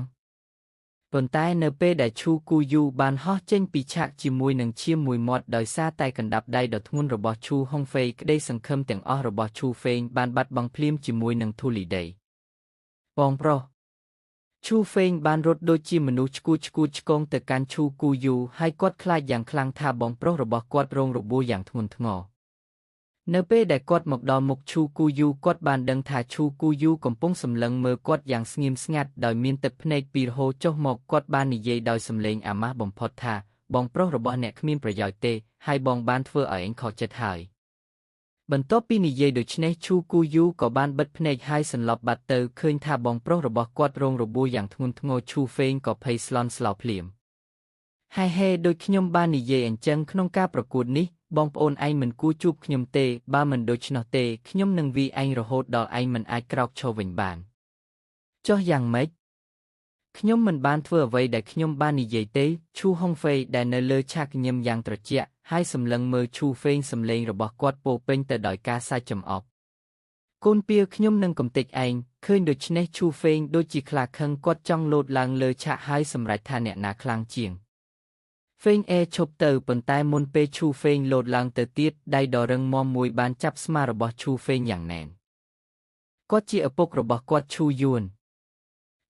ប៉ុន្តែនៅពេលដែលឈូគូយូបានហោះចេញពីឆាកជាមួយនឹងឈាមមួយមាត់ដោយសារតែកណ្ដាប់ដៃដ៏ធ្ងន់របស់ឈូហុងហ្វេក្តីសង្ឃឹមទាំងអស់របស់ឈូហ្វេងបានបាត់បង់ភ្លាមជាមួយនឹងធូលីដីបងប្រុសឈូហ្វេងបានរត់ដូចជាមនុស្សឆ្កួតឆ្កងទៅកាន់ឈូគូយូហើយគាត់ខ្លាចយ៉ាងខ្លាំងថាបងប្រុសរបស់គាត់រងរបួសយ៉ាងធ្ងន់ធ្ងរនៅពេលដែលគាត់មកដល់មុខឈូគូយូគាត់បានដឹងថាឈូគូយូកំពុងសម្លឹងមើលគាត់យ៉ាងស្ងៀមស្ងាត់ដោយមានទឹកភ្នែកពីរហូរចុះមកគាត់បាននិយាយដោយសំឡេងអាម៉ាស់បំផុតថាបងប្រុសរបស់អ្នកគ្មានប្រយោជន៍ទេហើយបងបានធ្វើឲ្យឯងខកចិត្តហើយបន្ទាប់ពីនិយាយដូច្នេះឈូគូយូក៏បានបិទភ្នែកហើយសន្លប់បាត់ទៅឃើញថាបងប្រុសរបស់គាត់រងរបួសយ៉ាងធ្ងន់ធ្ងរឈូហ្វេងក៏ភ័យស្លន់ស្លោភ្លាមហេហេដូចខ្ញុំបាននិយាយអញ្ចឹងក្នុងការប្រកួតនេះបងប្អូនឯងមិនគួរជួបខ្ញុំទេបើមិនដូច្នោះទេខ្ញុំនឹងវាយឯងរហូតដល់ឯងមិនអាចក្រោកឈរវិញបានចុះយ៉ាងម៉េចខ្ញុំមិនបានធ្វើអ្វីដែលខ្ញុំបាននិយាយទេឈូហុងហ្វេដែលនៅលើឆាកញឹមយ៉ាងត្រជាក់ហើយសម្លឹងមើលឈូហ្វេងសំឡេងរបស់គាត់ពោពេញទៅដោយការសើចចំអកកូនពៀខ្ញុំនឹងកំទេចឯងឃើញដូច្នេះឈូហ្វេងដូចជាខ្លាខឹងគាត់ចង់លោតឡើងលើឆាកហើយសម្រេចថាអ្នកណាខ្លាំងជាងហ្វេងអេឈប់ទៅប៉ុន្តែមុនពេលឈូហ្វេងលោតឡើងទៅទៀតដៃដ៏រឹងមាំមួយបានចាប់ស្មារបស់ឈូហ្វេងយ៉ាងណែនគាត់ជាឪពុករបស់គាត់ឈូយួន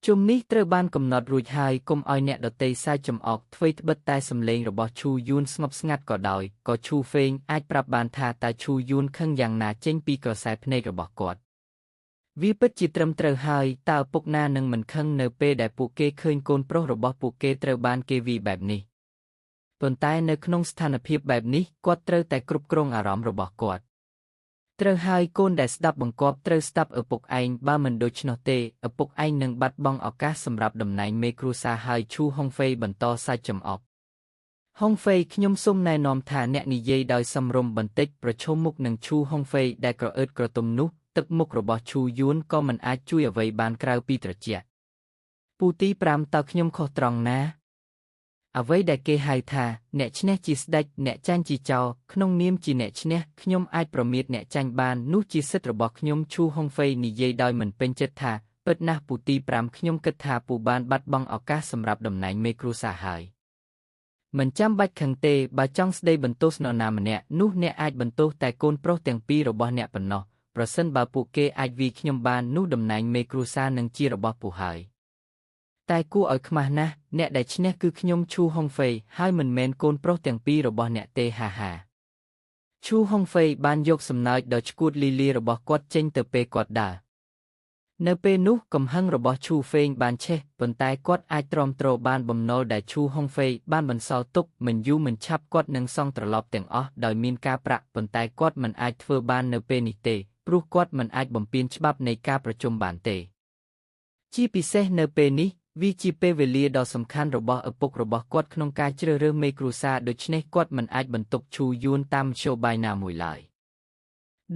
ជុំនេះត្រូវបានកំណត់រួចហើយកុំឲ្យអ្នកដទៃសើចចំអកធ្វើត្បិតតែសំឡេងរបស់ឈូយួនស្ងប់ស្ងាត់ក៏ដោយក៏ឈូហ្វេងអាចប្រាប់បានថាតើឈូយួនខឹងយ៉ាងណាចេញពីក្រសែភ្នែករបស់គាត់ វាពិតជាត្រឹមត្រូវហើយតើឪពុកណានឹងមិនខឹងនៅពេលដែលពួកគេឃើញកូនប្រុសរបស់ពួកគេត្រូវបានគេវាយបែបនេះប៉ុន្តែនៅក្នុងស្ថានភាពបែបនេះគាត់ត្រូវតែគ្រប់គ្រងអារម្មណ៍របស់គាត់ត្រូវហើយកូនដែលស្ដាប់បង្គាប់ត្រូវស្ដាប់ឪពុកឯងបើមិនដូច្នោះទេឪពុកឯងនឹងបាត់បង់ឱកាសសម្រាប់តំណែងមេគ្រួសារហើយឈូហុងហ្វេបន្តសាច់ចំអកហុងហ្វេខ្ញុំសូមណែនាំថាអ្នកនិយាយដោយសមរម្យបន្តិចប្រឈមមុខនឹងឈូហុងហ្វេដែលក្រអឺតក្រទុំនោះទឹកមុខរបស់ឈូយួនក៏មិនអាចជួយអ្វីបានក្រៅពីត្រជាក់ពូទី5តើខ្ញុំខុសត្រង់ណាអ្វីដែលគេហៅថាអ្នកឈ្នះជាស្ដេចអ្នកចាញ់ជាចោរក្នុងនាមជាអ្នកឈ្នះខ្ញុំអាចប្រមាថអ្នកចាញ់បាននោះជាសិទ្ធិរបស់ខ្ញុំឈូហុងហ្វេនិយាយដោយមិនពេញចិត្តថាពិតណាស់ពូទី5ខ្ញុំគិតថាពូបានបាត់បង់ឱកាសសម្រាប់តំណែងមេគ្រួសារហើយមិនចាំបាច់ខឹងទេបើចង់ស្ដីបន្ទោសនរណាម្នាក់នោះអ្នកអាចបន្ទោសតែកូនប្រុសទាំងពីររបស់អ្នកប៉ុណ្ណោះប្រសិនបើពួកគេអាចវាយខ្ញុំបាននោះតំណែងមេគ្រួសារនឹងជារបស់ពូហើយតែគួរឲ្យខ្មាស់ណាស់អ្នកដែលឈ្នះគឺខ្ញុំឈូហុងហ្វេហើយមិនមែនកូនប្រុសទាំងពីររបស់អ្នកទេហាហាឈូហុងហ្វេបានយកសំណើចដ៏ឆ្កួតលីលារបស់គាត់ចេញទៅពេលគាត់ដើរនៅពេលនោះកំហឹងរបស់ឈូហ្វេងបានឆេះប៉ុន្តែគាត់អាចទ្រាំទ្របានបំណុលដែលឈូហុងហ្វេបានបន្សល់ទុកមិនយូរមិនឆាប់គាត់នឹងសងត្រឡប់ទាំងអស់ដោយមានការប្រាក់ប៉ុន្តែគាត់មិនអាចធ្វើបាននៅពេលនេះទេព្រោះគាត់មិនអាចបំពានច្បាប់នៃការប្រជុំបានទេជាពិសេសនៅពេលនេះវាជាពេលវេលាដ៏សំខាន់របស់ឪពុករបស់គាត់ក្នុងការជ្រើសរើសមេគ្រួសារដូច្នេះគាត់មិនអាចបន្ទុកឈូយួនតាមមធ្យោបាយណាមួយឡើយ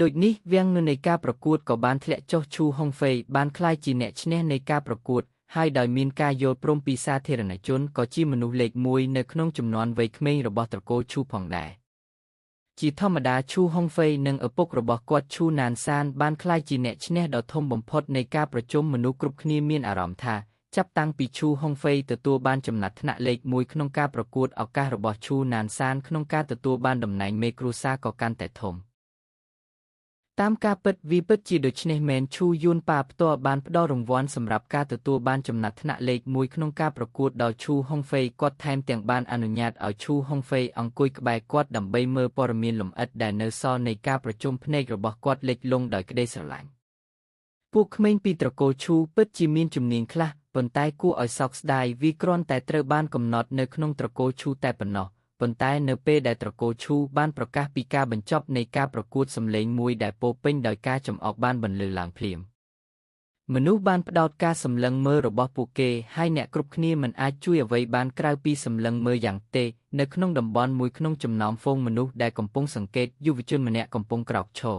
ដូចនេះវាំងនៃការប្រកួតក៏បានធ្លាក់ចុះឈូហុងហ្វេបានក្លាយជាអ្នកឈ្នះនៃការប្រកួតហើយដោយមានការយល់ព្រមពីសាធារណជនក៏ជាមនុស្សលេខ1នៅក្នុងចំនួនវ័យក្មេងរបស់ត្រកូលឈូផងដែរជាធម្មតាឈូហុងហ្វេនិងឪពុករបស់គាត់ឈូណានសានបានក្លាយជាអ្នកឈ្នះដ៏ធំបំផុតនៃការប្រជុំមនុស្សគ្រប់គ្នាមានអារម្មណ៍ថាចាប់តាំងពីឈូហុងហ្វេទទួលបានចំណាត់ថ្នាក់លេខ1ក្នុងការប្រកួតឱកាសរបស់ឈូណានសានក្នុងការទទួលបានតំណែងមេគ្រួសារក៏កាន់តែធំតាមការពិតវាពិតជាដូច្នេះមែនឈូយួនប៉ាផ្ទាល់បានផ្ដល់រង្វាន់សម្រាប់ការទទួលបានចំណាត់ថ្នាក់លេខ1ក្នុងការប្រកួតដល់ឈូហុងហ្វេគាត់ថែមទាំងបានអនុញ្ញាតឲ្យឈូហុងហ្វេអង្គុយក្បែរគាត់ដើម្បីមើលព័ត៌មានលម្អិតដែលនៅសល់នៃការប្រជុំភ្នែករបស់គាត់លិចលង់ដោយក្តីស្រឡាញ់ពួកក្មេងពីត្រកូលឈូពិតជាមានជំនាញខ្លះប៉ុន្តែគួរឲ្យសោកស្ដាយវាគ្រាន់តែត្រូវបានកំណត់នៅក្នុងត្រកូលឈូតែប៉ុណ្ណោះប៉ុន្តែនៅពេលដែលត្រកូលឈូបានប្រកាសពីការបញ្ចប់នៃការប្រកួតសម្លេងមួយដែលពោពេញដោយការចំអកបានបន្លឺឡើងភ្លាមមនុស្សបានផ្ដោតការសម្លឹងមើលរបស់ពួកគេហើយអ្នកគ្រប់គ្នាមិនអាចជួយអ្វីបានក្រៅពីសម្លឹងមើលយ៉ាងទេនៅក្នុងតំបន់មួយក្នុងចំណោមហ្វូងមនុស្សដែលកំពុងសង្កេតយុវជនម្នាក់កំពុងក្រោកឈរ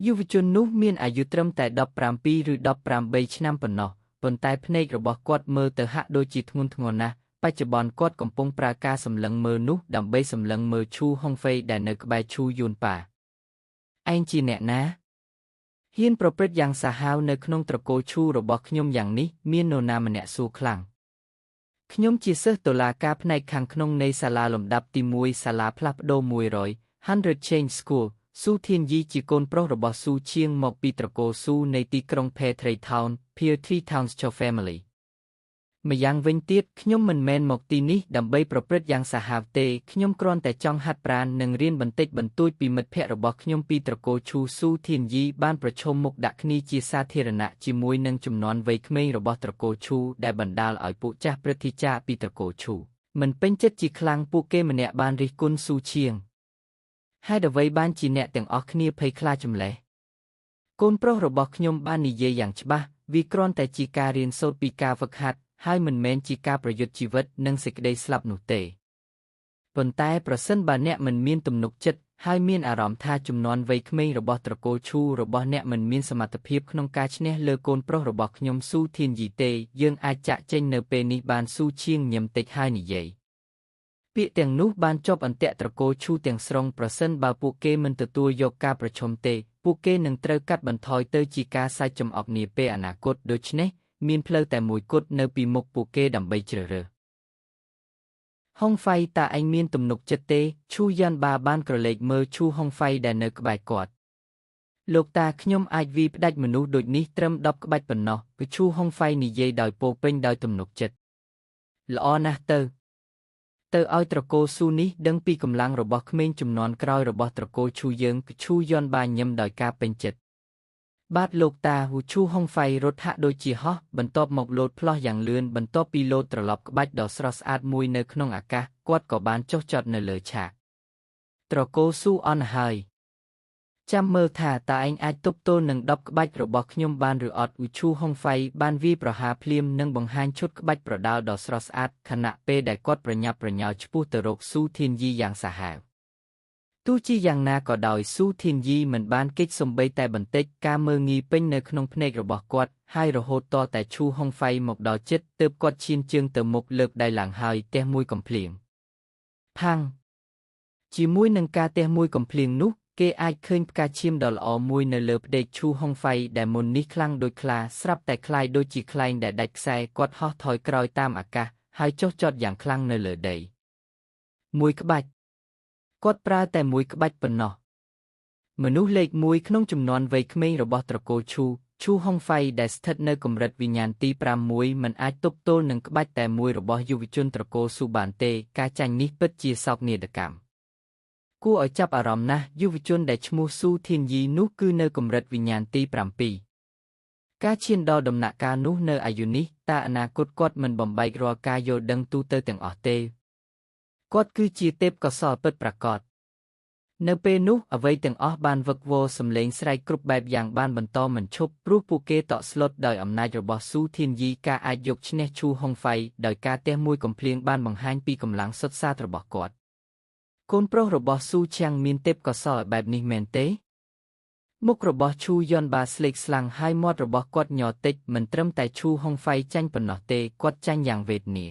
យុវជននោះមានអាយុត្រឹមតែ17ឬ18ឆ្នាំប៉ុណ្ណោះប៉ុន្តែភ្នែករបស់គាត់មើលទៅហាក់ដូចជាធ្ងន់ធ្ងរណាស់បច្ចុប្បន្នគាត់កំពុងប្រើការសម្លឹងមើលនោះដើម្បីសម្លឹងមើលឈូហុងហ្វេដែលនៅក្បែរឈូយួនប៉ាឯងជាអ្នកណាហ៊ានប្រព្រឹត្តយ៉ាងសាហាវនៅក្នុងត្រកូលឈូរបស់ខ្ញុំយ៉ាងនេះមាននរណាម្នាក់សួរខ្លាំងខ្ញុំជាសិស្សតុលាការផ្នែកខាងក្នុងនៃសាលាលំដាប់ទី1សាលាផ្លាស់ប្ដូរ100 100 Change School ស៊ូធានយីជាកូនប្រុសរបស់ស៊ូឈៀងមកពីត្រកូលស៊ូនៃទីក្រុង Pear Tree Town Pear Tree Town's Cho Family ម្យ៉ាងវិញទៀតខ្ញុំមិនមែនមកទីនេះដើម្បីប្រព្រឹត្តយ៉ាងសាហាវទេខ្ញុំគ្រាន់តែចង់ហាត់ប្រាណនិងរៀនបន្តិចបន្តួចពីមិត្តភ័ក្តិរបស់ខ្ញុំពីត្រកូលឈូស៊ូធានយីបានប្រឈមមុខដាក់គ្នាជាសាធារណៈជាមួយនឹងចំនួនវ័យក្មេងរបស់ត្រកូលឈូដែលបណ្ដាលឲ្យពួកចាស់ព្រឹទ្ធាចារ្យពីត្រកូលឈូមិនពេញចិត្តជាខ្លាំងពួកគេម្នាក់បានរិះគន់ស៊ូឈៀងហេតុអ្វីបានជាអ្នកទាំងអស់គ្នាភ័យខ្លាចចម្លេះកូនប្រុសរបស់ខ្ញុំបាននិយាយយ៉ាងច្បាស់វាគ្រាន់តែជាការរៀនសូត្រពីការហ្វឹកហាត់ហើយមិនមែនជាការប្រយុទ្ធជីវិតនិងសេចក្តីស្លាប់នោះទេប៉ុន្តែប្រសិនបើអ្នកមិនមានទំនុកចិត្តហើយមានអារម្មណ៍ថាចំនួនវ័យក្មេងរបស់ត្រកូលឈូរបស់អ្នកមិនមានសមត្ថភាពក្នុងការឈ្នះលើកូនប្រុសរបស់ខ្ញុំស៊ូធានយីទេយើងអាចចាក់ចេញនៅពេលនេះបានស៊ូឈៀងញឹមតិចហើយនិយាយពាក្យទាំងនោះបានជាប់អន្ទាក់ត្រកូលឈូទាំងស្រុងប្រសិនបើពួកគេមិនទទួលយកការប្រឈមទេពួកគេនឹងត្រូវកាត់បន្ថយទៅជាការសាច់ចំអកនាពេលអនាគតដូច្នេះមានផ្លូវតែមួយគត់នៅពីមុខពួកគេដើម្បីជ្រើសរើសហុងហ្វៃតើឯងមានទំនុកចិត្តទេឈូយ៉ាន់បាបានក្រឡេកមើលឈូហុងហ្វៃដែលនៅក្បែរគាត់លោកតាខ្ញុំអាចវាយផ្ដាច់មនុស្សដូចនេះត្រឹម10ក្បាច់ប៉ុណ្ណោះគឺឈូហុងហ្វៃនិយាយដោយពោពេញដោយទំនុកចិត្តល្អណាស់ទៅ ទៅឲ្យត្រកូលស៊ូនេះដឹងពីកម្លាំងរបស់ក្មេងជំនាន់ក្រោយរបស់ត្រកូលឈូយើងឈូយន់បាញឹមដោយការពេញចិត្ត បាទលោកតាហ៊ូឈូហុងហ្វៃរត់ហាក់ដូចជាហោះបន្ទាប់មកលោតផ្លោះយ៉ាងលឿនបន្ទាប់ពីលោតត្រឡប់ក្បាច់ដ៏ស្រស់ស្អាតមួយនៅក្នុងអាកាសគាត់ក៏បានចុះចតនៅលើឆាកត្រកូលស៊ូអន់ហើយចាំមើលថាតើឯងអាចទប់ទល់នឹង10ក្បាច់របស់ខ្ញុំបានឬអត់ឧឈូហុងហ្វៃបានវាយប្រហារភ្លាមនិងបង្ហាញឈុតក្បាច់ប្រដាល់ដ៏ស្រស់ស្អាតខណៈពេលដែលគាត់ប្រញាប់ប្រញាល់ឆ្ពោះទៅរកស៊ូធានយីយ៉ាងសាហាវទោះជាយ៉ាងណាក៏ដោយស៊ូធានយីមិនបានគេចសំបីតែបន្តិចការមើលងាយពេញនៅក្នុងភ្នែករបស់គាត់ហើយរហូតទាល់តែឈូហុងហ្វៃមកដល់ជិតទើបគាត់ឈានជើងទៅមុខលើកដៃឡើងហើយទះមួយកំភ្លៀងផាំងជាមួយនឹងការទះមួយកំភ្លៀងនោះគេអាចឃើញផ្កាឈាមដ៏ល្អមួយនៅលើផ្ដេកឈូហុងហ្វៃដែលមុននេះខ្លាំងដូចខ្លាស្រាប់តែคล้ายដូចជាខ្លែងដែលដាច់ខ្សែគាត់ហោះថយក្រោយតាមអាកាសហើយចុះចតយ៉ាងខ្លាំងនៅលើដីមួយក្បាច់គាត់ប្រើតែមួយក្បាច់ប៉ុណ្ណោះមនុស្សលេខ1ក្នុងចំនួនវ័យក្មេងរបស់ត្រកូលឈូឈូហុងហ្វៃដែលស្ថិតនៅកម្រិតវិញ្ញាណទី6មិនអាចទប់ទល់នឹងក្បាច់តែមួយរបស់យុវជនត្រកូលស៊ូបានទេការចាញ់នេះពិតជាសោកនាដកម្មគួរឲ្យចាប់អារម្មណ៍ណាស់យុវជនដែលឈ្មោះស៊ូធានយីនោះគឺនៅកម្រិតវិញ្ញាណទី7ការឈានដល់ដំណាក់កាលនោះនៅអាយុនេះតើអនាគតគាត់មិនបំបែករាល់ការយល់ដឹងទូទៅទាំងអស់ទេគាត់គឺជាទេពកោសល្យពិតប្រាកដនៅពេលនោះអ្វីទាំងអស់បានវឹកវរសំឡេងស្រែកគ្រប់បែបយ៉ាងបានបន្តមិនឈប់ព្រោះពួកគេតក់ស្លុតដោយអំណាចរបស់ស៊ូធានយីការអាចយកឈ្នះឈូហុងហ្វៃដោយការទះមួយកំភ្លៀងបានបង្ហាញពីកម្លាំងសុទ្ធសាធរបស់គាត់កូនប្រុសរបស់ស៊ូឈៀងមានទេពកោសល្យបែបនេះមែនទេមុខរបស់ឈូយ៉ុនបាស្លេកស្លាំងហើយមាត់របស់គាត់ញ័រតិចមិនត្រឹមតែឈូហុងហ្វៃចាញ់ប៉ុណ្ណោះទេគាត់ចាញ់យ៉ាងវេទនា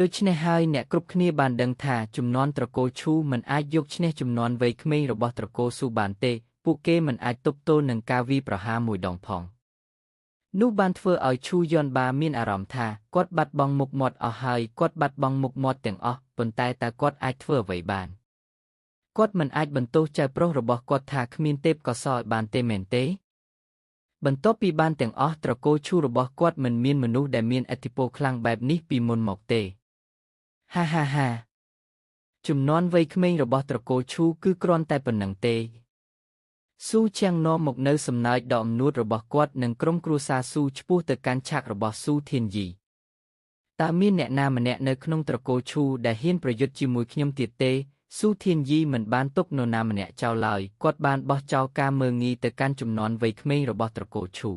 ដូច្នេះហើយអ្នកគ្រប់គ្នាបានដឹងថាចំនួនត្រកូលឈូមិនអាចយកឈ្នះចំនួនវ័យក្មេងរបស់ត្រកូលស៊ូបានទេពួកគេមិនអាចទប់ទល់នឹងការវាយប្រហារមួយដងផងនោះបានធ្វើឲ្យឈូយ៉ុនបាមានអារម្មណ៍ថាគាត់បាត់បង់មុខមាត់អស់ហើយគាត់បាត់បង់មុខមាត់ទាំងអស់ប៉ុន្តែតើគាត់អាចធ្វើអ្វីបានគាត់មិនអាចបន្ទោសចៅប្រុសរបស់គាត់ថាគ្មានទេពកោសល្យបានទេមែនទេបន្ទាប់ពីបានទាំងអស់ត្រកូលឈូរបស់គាត់មិនមានមនុស្សដែលមានឥទ្ធិពលខ្លាំងបែបនេះពីមុនមកទេហាហាហាចំនួនវ័យក្មេងរបស់ត្រកូលឈូគឺគ្រាន់តែប៉ុណ្ណឹងទេស៊ូឈៀងនាំមកនៅសំណើចដ៏អំនួតរបស់គាត់និងក្រុមគ្រួសារស៊ូឆ្ពោះទៅកាន់ឆាករបស់ស៊ូធានយីតើមានអ្នកណាម្នាក់នៅក្នុងត្រកូលឈូដែលហ៊ានប្រយុទ្ធជាមួយខ្ញុំទៀតទេស៊ូធានយីមិនបានទុកនរណាម្នាក់ចោលឡើយគាត់បានបោះចោលការមើលងាយទៅកាន់ចំនួនវ័យក្មេងរបស់ត្រកូលឈូ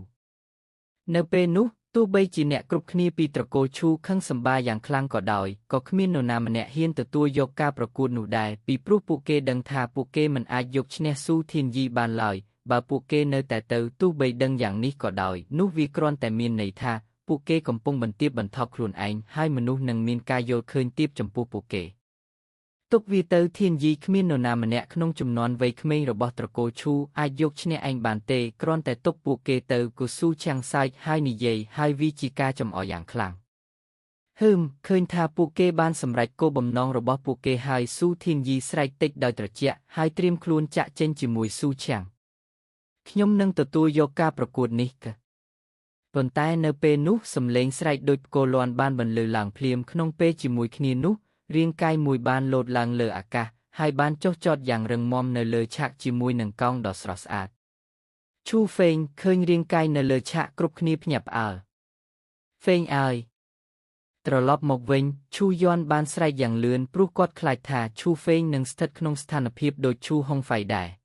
នៅពេលនោះទោះបីជាអ្នកគ្រប់គ្នាពីត្រកូលឈូខឹងសម្បាយ៉ាងខ្លាំងក៏ដោយក៏គ្មាននរណាម្នាក់ហ៊ានទទួលយកការប្រកួតនោះដែរពីព្រោះពួកគេដឹងថាពួកគេមិនអាចយកឈ្នះស៊ូធានយីបានឡើយបើពួកគេនៅតែទៅទោះបីដឹងយ៉ាងនេះក៏ដោយនោះវាគ្រាន់តែមានន័យថាពួកគេកំពុងបន្ទាបបន្ថយខ្លួនឯងហើយមនុស្សនឹងមានការយល់ឃើញទាបចំពោះពួកគេទុកវាទៅធានយីគ្មាននរណាម្នាក់ក្នុងចំនួនវ័យក្មេងរបស់ត្រកូលឈូអាចយកឈ្នះឯងបានទេគ្រាន់តែទុកពួកគេទៅគូស៊ូឆាំងសើចហើយនិយាយហើយវាជាការចំអកយ៉ាងខ្លាំងហឹមឃើញថាពួកគេបានសម្រេចគោលបំណងរបស់ពួកគេហើយស៊ូធានយីស្រែកតិចដោយត្រជាក់ហើយត្រៀមខ្លួនចាក់ចេញជាមួយស៊ូឆាំងខ្ញុំនឹងទទួលយកការប្រកួតនេះប៉ុន្តែនៅពេលនោះសំឡេងស្រែកដូចផ្គរលាន់បានបន្លឺឡើងភ្លាមក្នុងពេលជាមួយគ្នានោះរាងកាយមួយបានលោតឡើងលើអាកាសហើយបានចុះចតយ៉ាងរឹងមាំនៅលើឆាកជាមួយនឹងកោងដ៏ស្រស់ស្អាតឈូហ្វេងឃើញរាងកាយនៅលើឆាកគ្រប់គ្នាភ្ញាក់ផ្អើលហ្វេងអើយត្រឡប់មកវិញឈូយ៉ុនបានស្រែកយ៉ាងលឿនព្រោះគាត់ខ្លាចថាឈូហ្វេងនឹងស្ថិតក្នុងស្ថានភាពដូចឈូហុងហ្វៃដែរ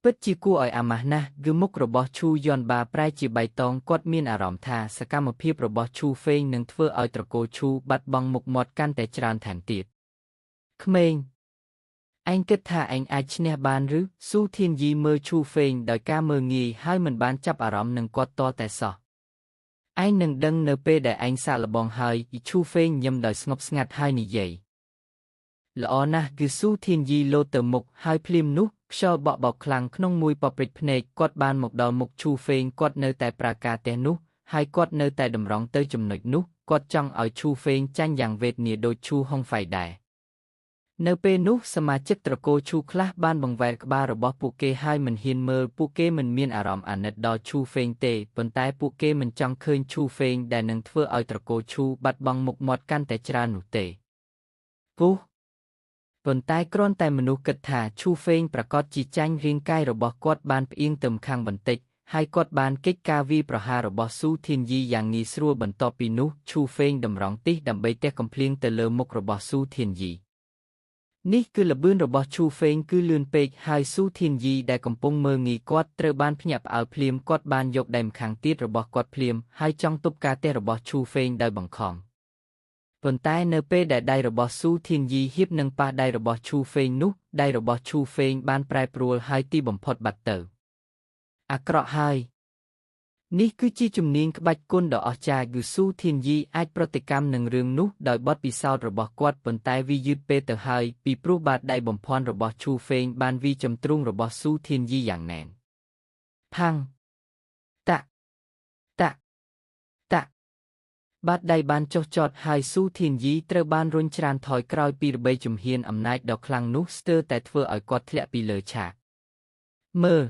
ពិតជាគួរឲ្យអាម៉ាស់ណាស់គឺមុខរបស់ឈូយ៉ុនបាប្រែជាបៃតងគាត់មានអារម្មណ៍ថាសកម្មភាពរបស់ឈូហ្វេងនឹងធ្វើឲ្យត្រកូលឈូបាត់បង់មុខមាត់កាន់តែច្រើនថែមទៀតក្មេងឯងគិតថាឯងអាចឈ្នះបានឬស៊ូធានយីមើលឈូហ្វេងដោយការមើលងាយហើយមិនបានចាប់អារម្មណ៍នឹងគាត់តតែសោះឯងនឹងដឹងនៅពេលដែលឯងសាកល្បងហើយឈូហ្វេងញឹមដោយស្ងប់ស្ងាត់ហើយនិយាយល្អណាស់គឺស៊ូធានយីលោតទៅមុខហើយភ្លាមនោះខ្យល់បក់បោកខ្លាំងក្នុងមួយប៉ព្រិចភ្នែកគាត់បានមកដល់មុខឈូហ្វេងគាត់នៅតែប្រាការផ្ទះនោះហើយគាត់នៅតែតម្រង់ទៅចំណុចនោះគាត់ចង់ឲ្យឈូហ្វេងចាញ់យ៉ាងវេទនាដូចឈូហុងហ្វៃដែរនៅពេលនោះសមាជិកត្រកូលឈូខ្លះបានបង្វែរក្បាលរបស់ពួកគេហើយមិនហ៊ានមើលពួកគេមិនមានអារម្មណ៍អាណិតដល់ឈូហ្វេងទេប៉ុន្តែពួកគេមិនចង់ឃើញឈូហ្វេងដែលនឹងធ្វើឲ្យត្រកូលឈូបាត់បង់មុខមាត់កាន់តែច្រើននោះទេពុះ ប៉ុន្តែគ្រាន់តែមនុស្សគិតថាឈូហ្វេងប្រាកដជាចាញ់រាងកាយរបស់គាត់បានផ្អៀងទៅម្ខាងបន្តិចហើយគាត់បានគេចការវាយប្រហាររបស់ស៊ូធានយីយ៉ាងងាយស្រួលបន្ទាប់ពីនោះឈូហ្វេងតម្រង់ទិសដើម្បីទះកំភ្លៀងទៅលើមុខរបស់ស៊ូធានយីនេះគឺល្បឿនរបស់ឈូហ្វេងគឺលឿនពេកហើយស៊ូធានយីដែលកំពុងមើលងាយគាត់ត្រូវបានភ្ញាក់ផ្អើលភ្លាមគាត់បានយកដៃម្ខាងទៀតរបស់គាត់ភ្លាមហើយចង់ទប់ការទះរបស់ឈូហ្វេងដោយបង្ខំប៉ុន្តែនៅពេលដែលដៃរបស់ស៊ូធានយីហៀបនឹងប៉ះដៃរបស់ឈូហ្វេងនោះដៃរបស់ឈូហ្វេងបានប្រែប្រួលហើយទីបំផុតបាត់ទៅអាក្រក់ហើយនេះគឺជាជំនាញក្បាច់គុណដ៏អស្ចារ្យគឺស៊ូធានយីអាចប្រតិកម្មនឹងរឿងនោះដោយបទពិសោធន៍របស់គាត់ប៉ុន្តែវាយឺតពេលទៅហើយពីព្រោះបាតដៃបំភាន់របស់ឈូហ្វេងបានវាយចំទ្រូងរបស់ស៊ូធានយីយ៉ាងណែនផាំងតាក់តាក់តាក់បាតដៃបានចុះចតហើយស៊ូធានយីត្រូវបានរុញច្រានថយក្រោយពីរបីជំហានអំណាចដ៏ខ្លាំងនោះស្ទើរតែធ្វើឲ្យគាត់ធ្លាក់ពីលើឆាកមើល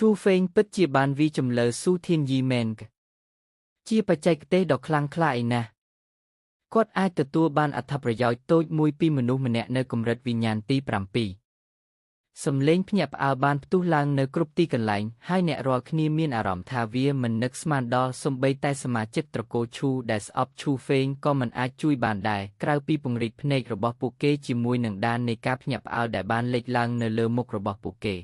ឈូហ្វេងពិតជាបានវាយចំលើស៊ូធានយីមែនជាបច្ចេកទេសដ៏ខ្លាំងក្លាឯណាស់គាត់អាចទទួលបានអត្ថប្រយោជន៍តូចមួយពីមនុស្សម្នាក់នៅកម្រិតវិញ្ញាណទី7សំឡេងភ្ញាក់ផ្អើលបានផ្ទុះឡើងនៅគ្រប់ទីកន្លែងហើយអ្នករាល់គ្នាមានអារម្មណ៍ថាវាមិននឹកស្មានដល់សូម្បីតែសមាជិកត្រកូលឈូដែលស្អប់ឈូហ្វេងក៏មិនអាចជួយបានដែរក្រៅពីពង្រីកភ្នែករបស់ពួកគេជាមួយនឹងដាននៃការភ្ញាក់ផ្អើលដែលបានលេចឡើងនៅលើមុខរបស់ពួកគេ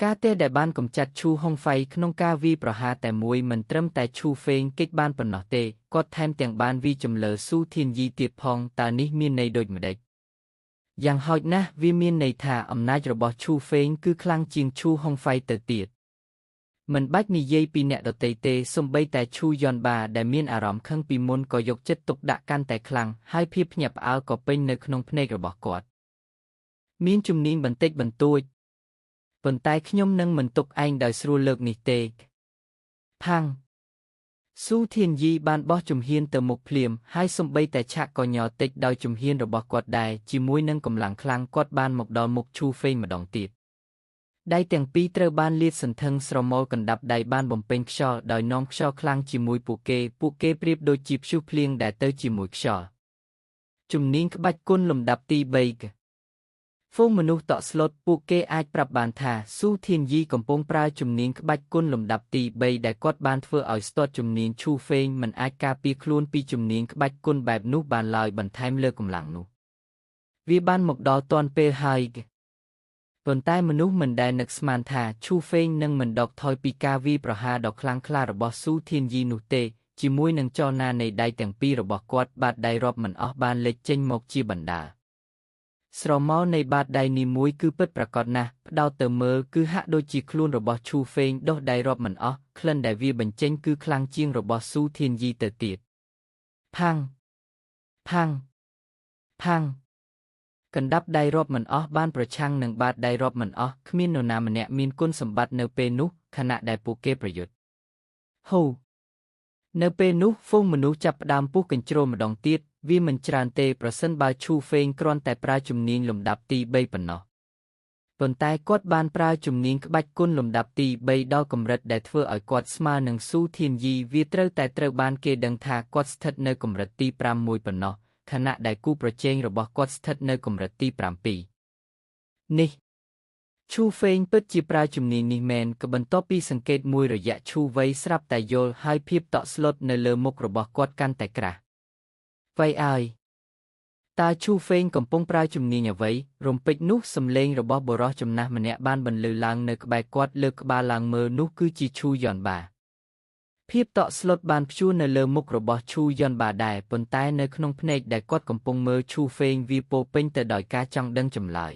ការទេដែលបានកម្ចាត់ឈូហុងហ្វៃក្នុងការវាយប្រហារតែមួយមិនត្រឹមតែឈូហ្វេងគេចបានប៉ុណ្ណោះទេគាត់ថែមទាំងបានវាយចំលើស៊ូធានយីទៀតផងតើនេះមានន័យដូចម្តេចយ៉ាងហោចណាស់វាមានន័យថាអំណាចរបស់ឈូហ្វេងគឺខ្លាំងជាងឈូហុងហ្វៃទៅទៀតមិនបាច់និយាយពីអ្នកដទៃទេសូម្បីតែឈូយ៉នបាដែលមានអារម្មណ៍ខឹងពីមុនក៏យកចិត្តទុកដាក់កាន់តែខ្លាំងហើយភាពភ្ញាក់ផ្អើលក៏ពេញនៅក្នុងភ្នែករបស់គាត់មានជំនាញបន្តិចបន្តួចប៉ុន្តែខ្ញុំនឹងមិនទុកឯងដោយស្រួលលើកនេះទេផាំងស៊ូធានយីបានបោះជំហានទៅមុខភ្លាមហើយសូម្បីតែឆាកក៏ញ័រតិចដោយជំហានរបស់គាត់ដែរជាមួយនឹងកម្លាំងខ្លាំងគាត់បានមកដល់មុខឈូហ្វេងម្ដងទៀតដៃទាំងពីរត្រូវបានលាតសន្ធឹងស្រមោលកណ្ដាប់ដៃបានបំពេញខ្យល់ដោយនាំខ្យល់ខ្លាំងជាមួយពួកគេប្រៀបដូចជាព្យុះភ្លៀងដែលទៅជាមួយខ្យល់ជំនាញក្បាច់គុណលំដាប់ទី3ហ្វូងមនុស្សតក់ស្លុតពួកគេអាចប្រាប់បានថាស៊ូធានយីកំពុងប្រើជំនាញក្បាច់គុណលំដាប់ទី3ដែលគាត់បានធ្វើឲ្យស្ទាត់ជំនាញឈូហ្វេងមិនអាចការពារខ្លួនពីជំនាញក្បាច់គុណបែបនោះបានឡើយបន្ថែមលើកម្លាំងនោះវាបានមកដល់ទាន់ពេលហើយប៉ុន្តែមនុស្សមិនដែលនឹកស្មានថាឈូហ្វេងនឹងមិនដកថយពីការវាយប្រហារដ៏ខ្លាំងក្លារបស់ស៊ូធានយីនោះទេជាមួយនឹងចលនានៃដៃទាំងពីររបស់គាត់បាតដៃរាប់មិនអស់បានលេចចេញមកជាបណ្ដាស្រមោលនៃបាតដៃនេះមួយគឺពិតប្រាកដណាស់ផ្ដោតទៅមើលគឺហាក់ដូចជាខ្លួនរបស់ឈូហ្វេងដុះដៃរាប់មិនអស់ក្លិនដែលវាបញ្ចេញគឺខ្លាំងជាងរបស់ស៊ូធានយីទៅទៀតផាំងផាំងផាំងកណ្ដាប់ដៃរាប់មិនអស់បានប្រឆាំងនឹងបាតដៃរាប់មិនអស់គ្មាននរណាម្នាក់មានគុណសម្បត្តិនៅពេលនោះខណៈដែលពួកគេប្រយុទ្ធហូនៅពេលនោះហ្វូងមនុស្សចាប់ផ្ដើមពុះកញ្ជ្រោលម្ដងទៀតវាមិនច្រើនទេប្រសិនបើឈូហ្វេងគ្រាន់តែប្រើជំនាញលំដាប់ទី3ប៉ុណ្ណោះប៉ុន្តែគាត់បានប្រើជំនាញក្បាច់គុណលំដាប់ទី3ដល់កម្រិតដែលធ្វើឲ្យគាត់ស្មើនឹងស៊ូធានយីវាត្រូវតែត្រូវបានគេដឹងថាគាត់ស្ថិតនៅកម្រិតទី5មួយប៉ុណ្ណោះខណៈដែលគូប្រជែងរបស់គាត់ស្ថិតនៅកម្រិតទី7នេះឈូហ្វេងពិតជាប្រើជំនាញនេះមែនក៏បន្ទាប់ពីសង្កេតមួយរយៈឈូវៃស្រាប់តែយល់ហើយភាពតក់ស្លុតនៅលើមុខរបស់គាត់កាន់តែក្រាស់វៃអើយតើឈូហ្វេងកំពុងប្រើជំនាញអ្វីរំពេចនោះសំឡេងរបស់បុរសចំណាស់ម្នាក់បានបន្លឺឡើងនៅក្បែរគាត់លើកក្បាលឡើងមើលនោះគឺជាឈូយ៉នបាភាពតក់ស្លុតបានព្យួរនៅលើមុខរបស់ឈូយ៉នបាដែរប៉ុន្តែនៅក្នុងភ្នែកដែលគាត់កំពុងមើលឈូហ្វេងវាពោពេញទៅដោយការចង់ដឹងចម្លើយ